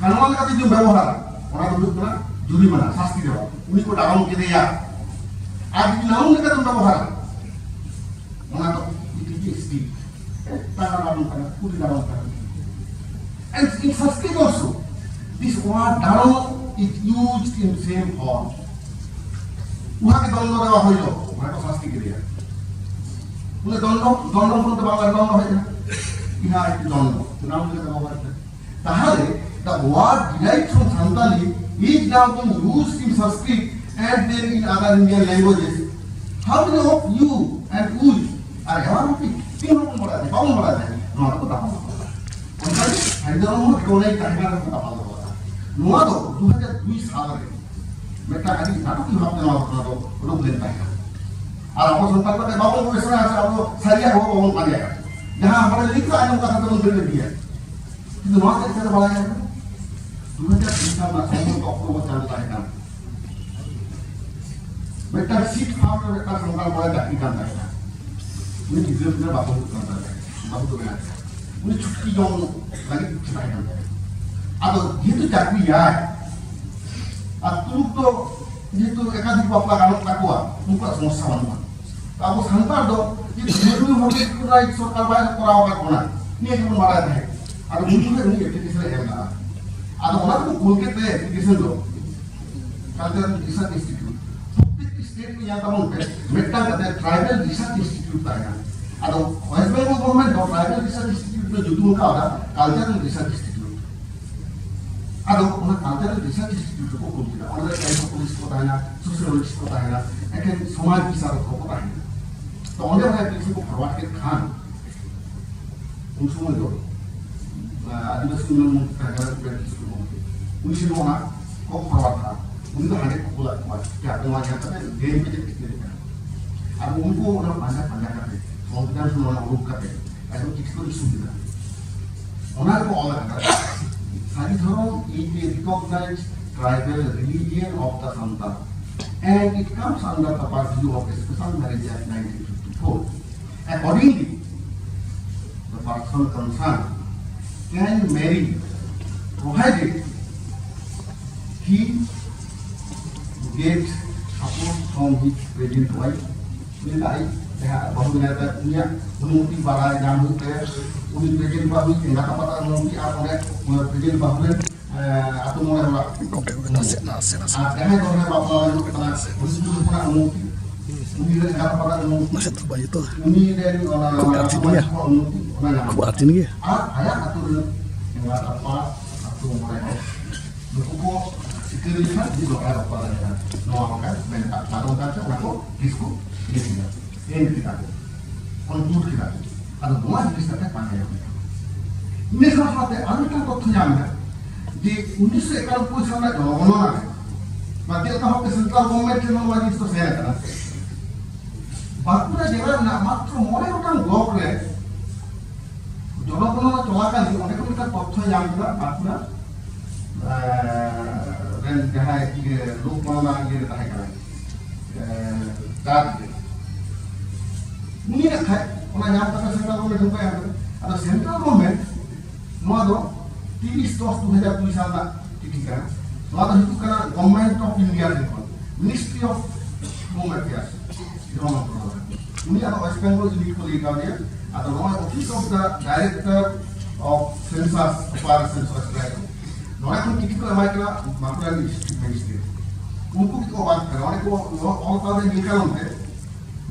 ᱜᱟᱱᱚᱱ ᱞᱮᱠᱟᱛᱮ ᱡᱩᱫᱤ ᱵᱮᱵᱚᱦᱟᱨᱟ, ᱚᱱᱟ ᱫᱚ ᱦᱩᱭᱩᱜ ᱠᱟᱱᱟ ᱡᱩᱨᱤᱢᱟᱱᱟ, ᱥᱟᱥᱛᱤ ᱫᱮᱣᱟ᱾ ᱩᱱᱤ ᱠᱚ ᱰᱟᱲᱚᱢ ᱠᱮᱫᱮᱭᱟ᱾ ᱟᱨ ᱡᱩᱫᱤ ᱱᱟᱣᱩᱱ ᱞᱮᱠᱟᱛᱮᱢ ᱵᱮᱵᱚᱦᱟᱨᱟ, ᱚᱱᱟ ᱫᱚ ᱢᱤᱫᱴᱤᱡ ᱥᱴᱤ, ᱴᱟᱠᱟ ᱰᱟᱲᱚᱢ ᱠᱟᱱᱟ, ᱠᱩᱲᱤ ᱰᱟᱲᱚᱢ ᱠᱟᱱᱟ᱾ And in Sanskrit also, this word ᱰᱟᱲᱚᱢ is used in same form. ᱩᱦᱟᱜᱮ ᱫᱚᱱᱰᱚ ᱫᱮᱣᱟ ᱦᱩᱭ ᱞᱚ, ᱚᱱᱟ ᱠᱚ ᱥᱟᱥᱛᱤ ᱠᱮᱫᱮᱭᱟ᱾ ᱩᱱᱤ ᱫᱚᱱᱰᱚ, ᱫᱚᱱᱰᱚ ᱠᱷᱚᱱ ᱛᱮ ᱵᱟᱝᱞᱟ ᱫᱚᱱᱰᱚ ᱦᱮᱡ ᱮᱱᱟ᱾ ᱤᱦᱟ ᱫᱚᱱᱰᱚ, ᱱᱟᱣᱩᱱ ᱞᱮᱠᱟᱛᱮ ᱵᱮᱵᱚᱦᱟᱨ ᱮᱫᱟ᱾ ᱛᱟᱦᱚᱞᱮ, the word derived from Santali is now being used in Sanskrit and then in other Indian languages. How many of you and we are aware of it? ᱛᱤᱱ ᱦᱚᱲ ᱵᱚᱱ ᱵᱟᱲᱟᱭᱟ? ᱵᱟᱵᱚᱱ ᱵᱟᱲᱟᱭᱟ᱾ ᱱᱚᱣᱟ ᱫᱚ ᱫᱟᱯᱟᱞ ᱫᱚᱦᱚ ᱠᱟᱜᱼᱟ᱾ ᱚᱱᱠᱟ ᱜᱮ ᱥᱟᱹᱨᱤ ᱫᱷᱚᱨᱚᱢ ᱦᱚᱸ ᱴᱚᱞᱮ ᱛᱟᱦᱮᱸ ᱠᱟᱱᱟ ᱠᱚ ᱫᱟᱯᱟᱞ ᱫᱚᱦᱚ ᱠᱟᱜᱼᱟ᱾ ᱱᱚᱣᱟ ᱫᱚ ᱫᱩ ᱦᱟᱡᱟᱨ ᱫᱩᱭ ᱥᱟᱞ ᱨᱮ ᱢᱤᱫᱴᱟᱝ ᱟᱹᱰᱤ ᱱᱟᱴᱚᱠᱤᱭᱟᱹ ᱵᱷᱟᱵᱽᱛᱮ ᱱᱚᱣᱟ ᱜᱷᱚᱴᱚᱱᱟ ᱫᱚ ᱩᱰᱩᱠ ᱞᱮᱱ ᱛᱟᱦᱮᱸᱫ᱾ ᱟᱨ ᱟᱵᱚ ᱥᱟᱱᱛᱟᱲ ᱠᱚᱫᱚ ᱵᱟᱵᱚᱱ ᱜᱚᱵᱮᱥᱚᱱᱟ ᱥᱮ ᱟᱵᱚ ᱫᱚ ᱥᱟᱹᱨᱤᱭᱟᱜ ᱦᱚᱲ ᱵᱟᱵᱚᱱ ᱯᱟᱸᱡᱟᱭᱟ᱾ ᱡᱟᱦᱟᱸ ᱦᱚᱲᱮ ᱞᱟᱹᱭ ᱠᱟᱜᱼᱟ, ᱟᱸᱡᱚᱢ ᱠᱟᱛᱷᱟ ᱛᱮᱵᱚᱱ ᱫᱟᱹᱲ ᱤᱫᱤᱭᱟ᱾ ᱠᱤᱱᱛᱩ ᱱᱚᱣᱟ ᱪᱮᱫ ᱞᱮᱠᱟᱛᱮ ᱵᱟᱲᱟᱭ ᱧᱟᱢ ᱮᱱᱟ? ᱫᱩ ᱦᱟᱡᱟᱨ ᱛᱤᱱ ᱥᱟᱞ ᱨᱮᱱᱟᱜ ᱥᱚᱢᱵᱷᱚᱵᱚᱛᱚ ᱚᱠᱴᱳᱵᱚᱨ ᱪᱟᱸᱫᱳ ᱛᱟᱦᱮᱸ ᱠᱟᱱᱟ᱾ ᱢᱤᱫᱴᱟᱝ ᱥᱤᱴ ᱯᱷᱟᱨᱢ ᱨᱮ ᱢᱤᱫᱴᱟᱝ ᱥᱟᱱᱛᱟᱲ ᱠᱚᱲᱟᱭ ᱪᱟᱹᱠᱨᱤ ᱠᱟᱱ ᱛᱟᱦᱮᱸ ᱠᱟᱱᱟ᱾ ᱩᱱᱤ ᱜᱤᱫᱽᱨᱟᱹ ᱯᱤᱫᱽᱨᱟᱹ ᱵᱟᱠᱚ ᱦᱩᱭᱩᱜ ᱠᱟᱱ ᱛᱟᱦᱮᱸ ᱠᱟᱱᱟ, ᱵᱟᱹᱦᱩ ᱫᱚ ᱢᱮᱱᱟᱜ ᱠᱚᱣᱟ᱾ ᱩᱱᱤ ᱪᱷᱩᱴᱠᱤ ᱡᱚᱢ ᱞᱟᱹᱜᱤᱫ ᱤᱪᱪᱷᱟᱹ ᱛᱟᱦᱮᱸ ᱠᱟᱱ ᱛᱟᱭᱟ᱾ ᱟᱫᱚ ᱡᱮᱦᱮᱛᱩ ᱪᱟᱹᱠᱨᱤᱭᱟᱭ, ᱟᱨ ᱛᱩᱲᱩᱠ ᱫᱚ ᱡᱮᱦᱮᱛᱩ ᱮᱠᱟᱫᱷᱤᱠ ᱵᱟᱯᱞᱟ ᱜᱟᱱᱚᱜ ᱛᱟᱠᱚᱣᱟ, ᱩᱱᱠᱩᱣᱟᱜ ᱥᱚᱢᱚᱥᱥᱟ ᱵᱟᱹᱱᱩᱜᱼᱟ᱾ ᱛᱚ ᱟᱵᱚ ᱥᱟᱱᱛᱟᱲ ᱫᱚ ᱡᱮᱦᱮᱛᱩ ᱢᱟᱹᱱᱢᱤ ᱦᱚᱲ ᱜᱮ ᱨᱟᱭᱤᱴ ᱥᱚᱨᱠᱟᱨ ᱵᱟᱭ ᱠᱚᱨᱟᱣ ᱟᱠᱟᱫ ᱵᱚᱱᱟ, ᱱᱤᱭᱟᱹ ᱜᱮᱵᱚᱱ ᱵᱟᱲᱟᱭ ᱛᱟᱦᱮᱸᱫ᱾ ᱟᱫᱚ ᱩᱱ ᱡᱚᱠᱷᱚᱱ ᱩᱱᱤ ᱮᱯᱞᱤᱠᱮᱥᱚᱱ ᱮ ᱮᱢ ᱞᱮᱫᱟ᱾ ᱟᱫᱚ ᱚᱱᱟ ᱠᱚ ᱠᱩᱞ ᱠᱮᱫ ᱛᱮ ᱮᱯᱞᱤᱠᱮᱥᱚᱱ ᱫᱚ ᱠᱟᱞᱪᱟᱨᱟᱞ ᱨᱤᱥᱟᱨᱪ ᱤᱱᱥᱴᱤᱴᱤᱭᱩᱴ, ᱯᱨᱚᱛᱮᱠᱴᱤ ᱥᱴᱮᱴ ᱨᱮ ᱧᱮᱞ ᱛᱟᱵᱚᱱ ᱯᱮ, ᱢᱤᱫᱴᱟᱝ ᱠᱟᱛᱮ ᱴᱨᱟᱭᱵᱟᱞ ᱨᱤᱥᱟᱨᱪ ᱤᱱᱥᱴᱤᱴᱤᱭᱩᱴ ᱛᱟᱦᱮᱱᱟ᱾ ᱟᱫᱚ ᱳᱭᱮᱥᱴ ᱵᱮᱝᱜᱚᱞ ᱜᱚᱵᱷᱚᱨᱱᱢᱮᱱᱴ ᱫᱚ ᱴᱨᱟᱭᱵᱟᱞ ᱨᱤᱥᱟᱨᱪ ᱤᱱᱥᱴᱤᱴᱤᱭᱩᱴ ᱨᱮ ᱧᱩᱛᱩᱢ ᱟᱠᱟᱣᱫᱟ ᱠᱟᱞᱪᱟᱨᱟᱞ ᱨᱤᱥᱟᱨᱪ ᱤᱱᱥᱴᱤᱴᱤᱭᱩᱴ᱾ ᱟᱫᱚ ᱚᱱᱟ ᱠᱟᱞᱪᱟᱨᱟᱞ ᱨᱤᱥᱟᱨᱪ ᱤᱱᱥᱴᱤᱴᱤᱭᱩᱴ ᱨᱮᱠᱚ ᱠᱩᱞ ᱠᱮᱫᱟ᱾ ᱚᱸᱰᱮ ᱫᱚ ᱮᱱᱛᱷᱨᱳᱯᱳᱞᱚᱡᱤᱥᱴ ᱠᱚ ᱛᱟᱦᱮᱱᱟ, ᱥᱳᱥᱤᱭᱳᱞᱚᱡᱤᱥᱴ ᱠᱚ ᱛᱟᱦᱮᱱᱟ, ᱮᱠᱮᱱ ᱥᱚᱢᱟᱡᱽ ᱵᱤᱥᱟᱨᱚᱫ ᱠᱚᱠᱚ ᱛᱟᱦᱮᱱᱟ᱾ ᱛᱚ ᱚᱸᱰᱮ ᱚᱱᱟ ᱮᱯᱞᱤᱠᱮᱥᱚᱱ ᱠᱚ ᱯᱷᱚᱨᱣᱟᱨᱰ ᱠᱮᱫ ᱠᱷᱟᱱ, ᱩᱱ ᱥᱚᱢᱚᱭ ᱫᱚ, ᱟᱸ, ᱟᱹᱫᱤᱵᱟᱹᱥᱤ ᱩᱱᱱᱚᱭᱚᱱ ᱢᱚᱱᱛᱨᱤ ᱛᱟᱦᱮᱸ ᱠᱟᱱᱟ, ᱩᱯᱮᱱ ᱠᱤᱥᱠᱩ ᱜᱚᱢᱠᱮ᱾ ᱩᱱᱤ ᱴᱷᱮᱱ ᱚᱱᱟ ᱠᱚ ᱯᱷᱚᱨᱣᱟᱨᱰ ᱠᱟᱜᱼᱟ᱾ ᱩᱱᱤ ᱫᱚ ᱦᱟᱸᱰᱮ ᱠᱚ ᱠᱩᱞᱟᱜ ᱠᱚᱣᱟ, ᱪᱮᱫᱟᱜ ᱱᱚᱣᱟ ᱧᱮᱞ ᱠᱟᱛᱮ ᱞᱟᱹᱭ ᱢᱮ ᱪᱮᱫ ᱪᱤᱠᱟᱹ ᱞᱮᱠᱟ᱾ ᱟᱨ ᱩᱱᱠᱩ ᱚᱱᱟ ᱯᱟᱸᱡᱟ ᱯᱟᱸᱡᱟ ᱠᱟᱛᱮ ᱥᱚᱝᱵᱤᱫᱷᱟᱱ ᱠᱷᱚᱱ ᱚᱱᱟ ᱩᱰᱩᱠ ᱠᱟᱛᱮ ᱮᱠᱫᱚᱢ ᱪᱤᱠᱤ ᱠᱚ ᱤᱥᱩ ᱠᱮᱫᱟ᱾ ᱚᱱᱟ ᱨᱮᱠᱚ ᱚᱞ ᱟᱠᱟᱫᱟ, ᱥᱟᱹᱨᱤ ᱫᱷᱚᱨᱚᱢ is a recognized tribal religion of the Santal and it comes under the purview of Special Marriage Act nineteen fifty-four. Accordingly, the person concerned can marry provided he gets support from his present wife. ᱩᱱᱤ ᱫᱚ ᱟᱡ ᱡᱟᱦᱟᱸ ᱵᱟᱹᱦᱩ ᱢᱮᱱᱟᱭ ᱛᱟᱭ, ᱩᱱᱤᱭᱟᱜ ᱚᱱᱩᱢᱚᱛᱤ ᱵᱟᱲᱟᱭ ᱧᱟᱢ ᱦᱩᱭᱩᱜ ᱛᱟᱭᱟ᱾ ᱩᱱᱤ ᱯᱨᱮᱡᱮᱱᱴ ᱵᱟᱹᱦᱩ ᱮᱸᱜᱟᱛ ᱟᱯᱟᱛᱟᱜ ᱚᱱᱩᱢᱚᱛᱤ ᱟᱨ ᱚᱸᱰᱮ ᱯᱨᱮᱡᱮᱱᱴ ᱵᱟᱹᱦᱩ ᱨᱮᱱ, ᱮᱸ, ᱟᱹᱛᱩ ᱢᱚᱬᱮ ᱦᱚᱲᱟᱜ ᱱᱟᱥᱮ ᱱᱟᱥᱮ ᱱᱟᱥᱮ ᱟᱨ ᱡᱟᱦᱟᱸᱭ ᱫᱚ ᱚᱸᱰᱮ ᱵᱟᱯᱞᱟ ᱞᱟᱹᱜᱤᱫ ᱠᱟᱱᱟ, ᱩᱱᱤ ᱥᱩᱫᱷᱩ ᱦᱚᱯᱚᱱᱟᱜ ᱚᱱᱩᱢᱚᱛᱤ, ᱩᱱᱤ ᱨᱮᱱ ᱮᱸᱜᱟᱛ ᱟᱯᱟᱛᱟᱜ ᱚᱱᱩᱢᱚᱛᱤ, ᱱᱟᱥᱮ ᱫᱚ ᱵᱟᱭ ᱡᱩᱛᱩᱜᱼᱟ᱾ ᱩᱱᱤ ᱨᱮᱱ ᱚᱱᱟ ᱠᱷᱩᱵ ᱟᱨᱡᱤᱱ ᱜᱮᱭᱟ᱾ ᱚᱱᱩᱢᱚᱛᱤ ᱚᱱᱟ ᱧᱟᱢ ᱠᱷᱩᱵ ᱟᱨᱡᱤᱱ ᱜᱮᱭᱟ᱾ ᱟᱨ ᱟᱭᱟᱜ ᱟᱹᱛᱩ ᱨᱮᱱ ᱮᱸᱜᱟᱛ ᱟᱯᱟᱛ, ᱟᱹᱛᱩ ᱢᱚᱬᱮ ᱦᱚᱲ ᱱᱩᱠᱩ ᱠᱚ ᱥᱤᱠᱟᱹᱨ ᱞᱮᱠᱷᱟᱱ ᱩᱱᱤ ᱫᱚ ᱵᱟᱭ ᱵᱟᱯᱞᱟ ᱫᱟᱲᱮᱭᱟᱜᱼᱟ᱾ ᱱᱚᱣᱟ ᱚᱱᱠᱟ ᱢᱮᱱ ᱠᱟᱜ ᱠᱟᱨᱚᱱ ᱠᱟᱱᱛᱮ ᱚᱱᱟ ᱠᱚ ᱠᱮᱥ ᱠᱚ ᱤᱭᱟᱹ ᱠᱮᱫᱟ, ᱮᱱ ᱠᱮᱫᱟ ᱠᱚ, ᱠᱚᱱᱠᱞᱩᱰ ᱠᱮᱫᱟ ᱠᱚ᱾ ᱟᱫᱚ ᱱᱚᱣᱟ ᱡᱤᱱᱤᱥ ᱠᱟᱛᱮ ᱵᱟᱝ ᱧᱮᱞᱚᱜ ᱠᱟᱱᱟ᱾ ᱤᱱᱟᱹ ᱥᱟᱶ ᱥᱟᱶᱛᱮ ᱟᱨ ᱢᱤᱫᱴᱟᱝ ᱛᱚᱛᱛᱷᱚ ᱧᱟᱢ ᱮᱱᱟ ᱡᱮ ᱩᱱᱤᱥᱥᱚ ᱮᱠᱟᱱᱚᱵᱵᱳᱭ ᱥᱟᱞ ᱨᱮᱱᱟᱜ ᱡᱚᱱᱚᱜᱚᱱᱚᱱᱟ ᱨᱮ ᱵᱟ ᱪᱮᱫ ᱞᱮᱠᱟ ᱵᱷᱟᱵᱛᱮ ᱥᱮᱱᱴᱨᱟᱞ ᱜᱚᱵᱷᱚᱨᱱᱢᱮᱱᱴ ᱴᱷᱮᱱ ᱱᱚᱣᱟ ᱡᱤᱱᱤᱥ ᱫᱚ ᱥᱮᱱ ᱟᱠᱟᱱᱟ, ᱵᱟᱸᱠᱩᱲᱟ ᱡᱮᱞᱟ ᱨᱮᱱᱟᱜ ᱢᱟᱛᱨᱚ ᱢᱚᱬᱮ ᱜᱚᱴᱟᱝ ᱵᱞᱚᱠ ᱨᱮ ᱡᱚᱱᱚᱜᱚᱱᱚᱱᱟ ᱪᱚᱞᱟᱠᱟᱞᱤᱱ ᱚᱸᱰᱮ ᱠᱷᱚᱱ ᱢᱤᱫᱴᱟᱝ ᱛᱚᱛᱛᱷᱚᱭ ᱧᱟᱢ ᱠᱮᱫᱟ, ᱵᱟᱸᱠᱩᱲᱟ, ᱮᱸ, ᱨᱮᱱ ᱡᱟᱦᱟᱸᱭ ᱤᱭᱟᱹ ᱞᱳᱠ ᱢᱟᱱᱱᱟ ᱤᱭᱟᱹ ᱨᱮ ᱛᱟᱦᱮᱸ ᱠᱟᱱᱟᱭ, ᱮᱸ, ᱡᱟᱡᱽ ᱨᱮ᱾ ᱩᱱᱤ ᱱᱟᱜ ᱠᱷᱟᱡ ᱚᱱᱟ ᱧᱟᱢ ᱠᱟᱛᱮ ᱥᱮᱱᱴᱨᱟᱞ ᱜᱚᱵᱷᱚᱨᱱᱢᱮᱱᱴ ᱴᱷᱮᱱ ᱠᱚ ᱮᱢ ᱠᱮᱫᱟ᱾ ᱟᱫᱚ ᱥᱮᱱᱴᱨᱟᱞ ᱜᱚᱵᱷᱚᱨᱱᱢᱮᱱᱴ ᱱᱚᱣᱟ ᱫᱚ ᱛᱤᱨᱤᱥ ᱫᱚᱥ ᱫᱩ ᱦᱟᱡᱟᱨ ᱫᱩᱭ ᱥᱟᱞ ᱨᱮᱱᱟᱜ ᱪᱤᱴᱷᱤ ᱠᱟᱱᱟ᱾ ᱱᱚᱣᱟ ᱫᱚ ᱦᱤᱡᱩᱜ ᱠᱟᱱᱟ ᱜᱚᱵᱷᱚᱨᱱᱢᱮᱱᱴ ᱚᱯᱷ ᱤᱱᱰᱤᱭᱟ ᱴᱷᱮᱱ ᱠᱷᱚᱱ, ᱢᱤᱱᱤᱥᱴᱨᱤ ᱚᱯᱷ ᱦᱳᱢ ᱮᱯᱷᱮᱭᱟᱨᱥ, ᱜᱨᱤᱦᱚ ᱢᱚᱱᱛᱨᱚᱱᱟᱞᱚᱭ᱾ ᱩᱱᱤ ᱟᱫᱚ ᱳᱭᱮᱥᱴ ᱵᱮᱝᱜᱚᱞ ᱤᱭᱩᱱᱤᱴ ᱠᱚ ᱞᱟᱹᱭ ᱠᱟᱣᱫᱮᱭᱟ᱾ ᱟᱫᱚ ᱱᱚᱣᱟ office of the director of census, upper census director, ᱱᱚᱣᱟ ᱠᱷᱚᱱ ᱪᱤᱴᱷᱤ ᱠᱚ ᱮᱢᱟᱭ ᱠᱟᱱᱟ ᱵᱟᱸᱠᱩᱲᱟ ᱨᱤᱱᱤᱡ ᱰᱤᱥᱴᱨᱤᱠᱴ ᱢᱮᱡᱤᱥᱴᱨᱮᱴ᱾ ᱩᱱᱠᱩ ᱜᱮᱠᱚ ᱚᱵᱟᱠ ᱠᱟᱱᱟ᱾ ᱚᱸᱰᱮ ᱠᱚ ᱚᱞ ᱠᱟᱣᱫᱮ ᱱᱤᱭᱟᱹ ᱠᱟᱨᱚᱱ ᱛᱮ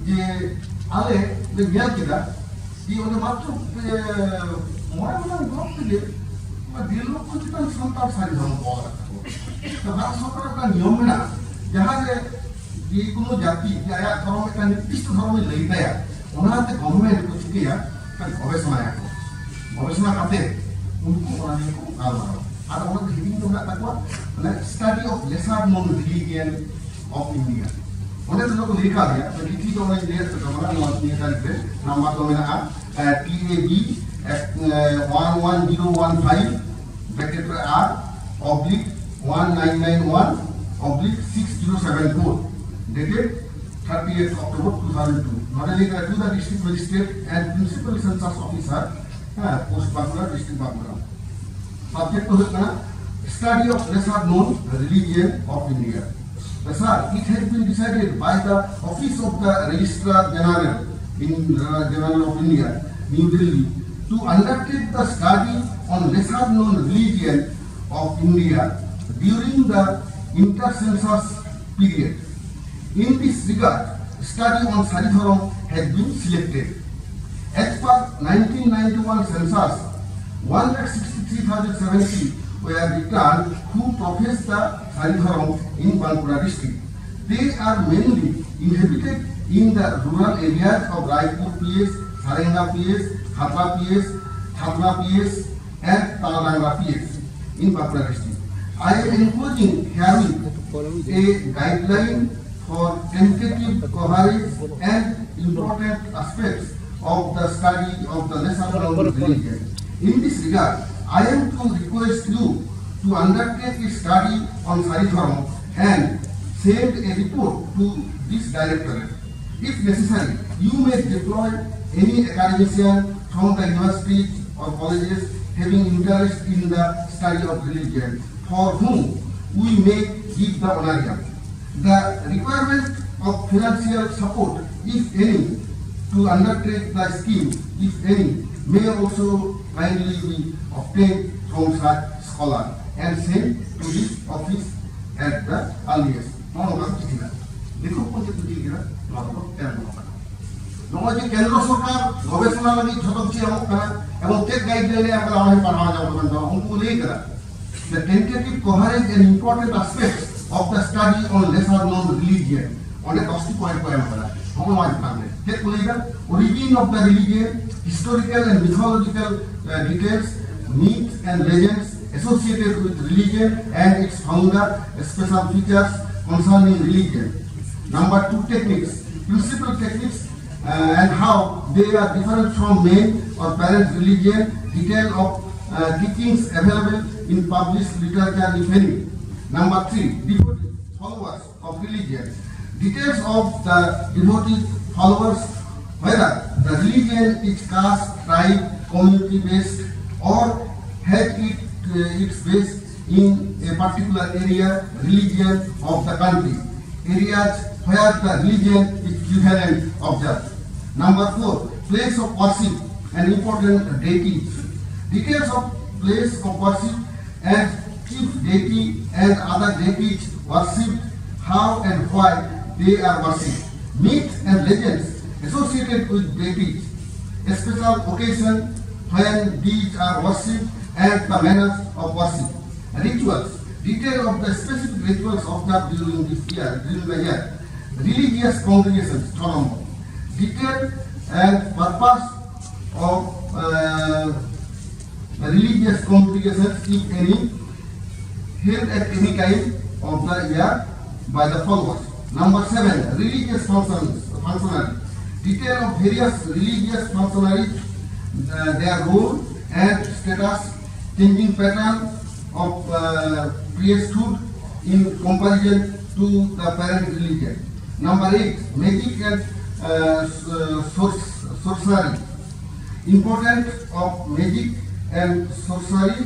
ᱡᱮ ᱟᱞᱮ ᱞᱮ ᱧᱮᱞ ᱠᱮᱫᱟ ᱡᱮ ᱚᱸᱰᱮ ᱢᱟᱛᱨᱚ, ᱮ, ᱢᱚᱬᱮ ᱜᱚᱴᱟᱝ ᱵᱞᱚᱠ ᱛᱮᱜᱮ ᱚᱱᱟ ᱰᱮᱲ ᱞᱚᱠᱷᱚ ᱪᱮᱛᱟᱱ ᱥᱟᱱᱛᱟᱲ ᱥᱟᱹᱨᱤ ᱫᱷᱚᱨᱚᱢ ᱠᱚ ᱚᱞ ᱟᱠᱟᱫ ᱠᱚᱣᱟ᱾ ᱛᱚ ᱵᱷᱟᱨᱚᱛ ᱥᱚᱨᱠᱟᱨᱟᱜ ᱢᱤᱫᱴᱟᱝ ᱱᱤᱭᱚᱢ ᱢᱮᱱᱟᱜᱼᱟ, ᱡᱟᱦᱟᱸ ᱨᱮ ᱡᱮ ᱠᱳᱱᱳ ᱡᱟᱹᱛᱤ ᱡᱩᱫᱤ ᱟᱭᱟᱜ ᱫᱷᱚᱨᱚᱢ ᱢᱤᱫᱴᱟᱝ ᱱᱤᱨᱫᱤᱥᱴᱚ ᱫᱷᱚᱨᱚᱢᱮ ᱞᱟᱹᱭ ᱛᱟᱭᱟ, ᱚᱱᱟᱛᱮ ᱜᱚᱵᱷᱚᱨᱱᱢᱮᱱᱴ ᱠᱚ ᱪᱤᱠᱟᱹᱭᱟ, ᱢᱤᱫᱴᱟᱝ ᱜᱚᱵᱮᱥᱚᱱᱟᱭᱟᱠᱚ᱾ ᱜᱚᱵᱮᱥᱚᱱᱟ ᱠᱟᱛᱮ ᱩᱱᱠᱩ ᱚᱱᱟ ᱱᱤᱭᱮ ᱠᱚ ᱜᱟᱞᱢᱟᱨᱟᱣᱟ᱾ ᱟᱨ ᱚᱱᱟ ᱫᱚ ᱦᱤᱰᱤᱧ ᱫᱚ ᱢᱮᱱᱟᱜ ᱛᱟᱠᱚᱣᱟ, ᱢᱟᱱᱮ Study of Lesser Known Religion of India. ᱚᱸᱰᱮ ᱫᱚ ᱠᱚ ᱞᱟᱹᱭ ᱠᱟᱜ ᱜᱮᱭᱟ, ᱛᱚ ᱪᱤᱴᱷᱤ ᱫᱚ ᱚᱱᱟᱧ ᱞᱟᱹᱭ ᱟᱯᱮ ᱛᱟᱵᱚᱱᱟ, ᱱᱚᱣᱟ ᱱᱤᱭᱟᱹ ᱛᱟᱹᱨᱤᱠᱷ ᱨᱮ ᱱᱟᱢᱵᱟᱨ ᱫᱚ ᱢᱮᱱᱟᱜᱼᱟ T A B one one zero one five bracket ᱨᱮ ᱟᱨ oblique one nine nine one oblique six zero seven four, dated thirtieth October two thousand two. ᱱᱚᱰᱮ ᱞᱟᱹᱭ ᱠᱟᱱᱟ, to the district magistrate and principal census officer, ᱦᱮᱸ, post Bankura, district Bankura. Subject ᱫᱚ ᱦᱩᱭᱩᱜ ᱠᱟᱱᱟ Study of Lesser Known Religion of India. Sir, it has been decided by the Office of the Registrar General in, uh, General of India, New Delhi, to undertake the study on lesser known religion of India during the inter-census period. In this regard, study on Sari Dhorom has been selected. As per nineteen ninety-one census, one lakh sixty-three thousand seventy were returned who profess the Sari Dhorom in Bankura district. They are mainly inhabited in the rural areas of Raipur P S, Sarenga P S, Khatra P S, Khatna P S, and Taladangla P S in Bankura district. I am enclosing herewith a guideline for tentative coverage and important aspects of the study of the lesser known religion. In this regard, I am to request you to undertake a study on Sari Dhorom and send a report to this directorate. If necessary, you may deploy any academician from the universities or colleges having interest in the study of religion, for whom we may give the honorarium. The requirement of financial support, if any, to undertake the scheme, if any, may also kindly be obtained from such scholar and sent to this office at the earliest. ᱱᱚᱜᱼᱚ ᱱᱚᱝᱠᱟ ᱠᱚ ᱪᱤᱴᱷᱤ ᱞᱮᱫᱟ᱾ ᱫᱤᱠᱩ ᱦᱚᱯᱚᱱ ᱪᱮᱫ ᱠᱚ ᱪᱤᱴᱷᱤ ᱠᱮᱫᱟ? ᱱᱚᱣᱟ ᱫᱚᱠᱚ ᱮᱢ ᱜᱚᱫ ᱠᱟᱫᱟ᱾ ᱱᱚᱜᱼᱚᱭ ᱡᱮ ᱠᱮᱱᱫᱨᱚ ᱥᱚᱨᱠᱟᱨ ᱜᱚᱵᱮᱥᱚᱱᱟ ᱞᱟᱹᱜᱤᱫ ᱡᱷᱚᱛᱚ ᱠᱤᱪᱷᱩ ᱮᱢᱚᱜ ᱠᱟᱱᱟ ᱮᱵᱚᱝ ᱪᱮᱫ ᱜᱟᱭᱤᱰᱞᱟᱭᱤᱱ ᱮ ᱮᱢ ᱠᱟᱫᱟ, ᱚᱱᱟ ᱦᱚᱸᱧ ᱯᱟᱲᱦᱟᱣ ᱧᱟᱢ ᱠᱟᱫᱟ, ᱩᱱᱠᱩ ᱠᱚ ᱞᱟᱹᱭ ᱠᱟᱫᱟ, the tentative coverage and important aspects of the study on lesser known religion. ᱚᱸᱰᱮ ᱫᱚᱥᱴᱤ ᱯᱚᱭᱮᱱᱴ ᱠᱚ ᱮᱢ ᱠᱟᱫᱟ᱾ ᱱᱚᱜᱼᱚ ᱱᱚᱣᱟ ᱪᱮᱛᱟᱱ ᱨᱮ ᱪᱮᱫ ᱠᱚ ᱞᱟᱹᱭ ᱫᱟ? Origin of the religion, historical and mythological, uh, details, myths and legends, associated with religion and its founder, special features concerning religion. Number two, techniques, principal techniques, uh, and how they are different from main or parent religion, detail of uh, teachings available in published literature, if any. Number three, devotees, followers of religion. Details of the devotees, followers, whether the religion is caste, tribe, community based, or has it, uh, its base in a particular area, religion of the country, areas where the religion is prevalent, observed. Number four, place of worship and important deities. Details of place of worship and chief deity and other deities worshipped, how and why they are worshipped. Myths and legends associated with deities, a special occasion when these are worshipped, and the manners of worship. Rituals, detail of the specific rituals observed during this year, during the year. Religious congregations, ছ নম্বর. Detail and purpose of uh, religious congregations, if any, held at any time of the year by the followers. Number seven, religious functions, functionary. Detail of various religious functionaries, uh, their role and status, changing pattern of uh, priesthood in comparison to the parent religion. Number eight, magic and uh, s- uh, sor- sorcery. Importance of magic and sorcery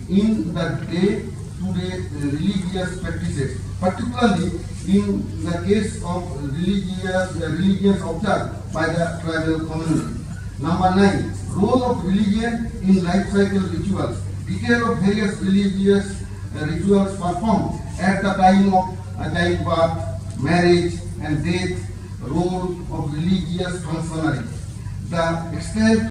in the day-to-day religious practices, particularly in the case of religious religions observed by the tribal community. Number nine, role of religion in life cycle rituals. Detail of various religious uh, rituals performed at the time of uh, childbirth, marriage, and death. Role of religious functionary. The extent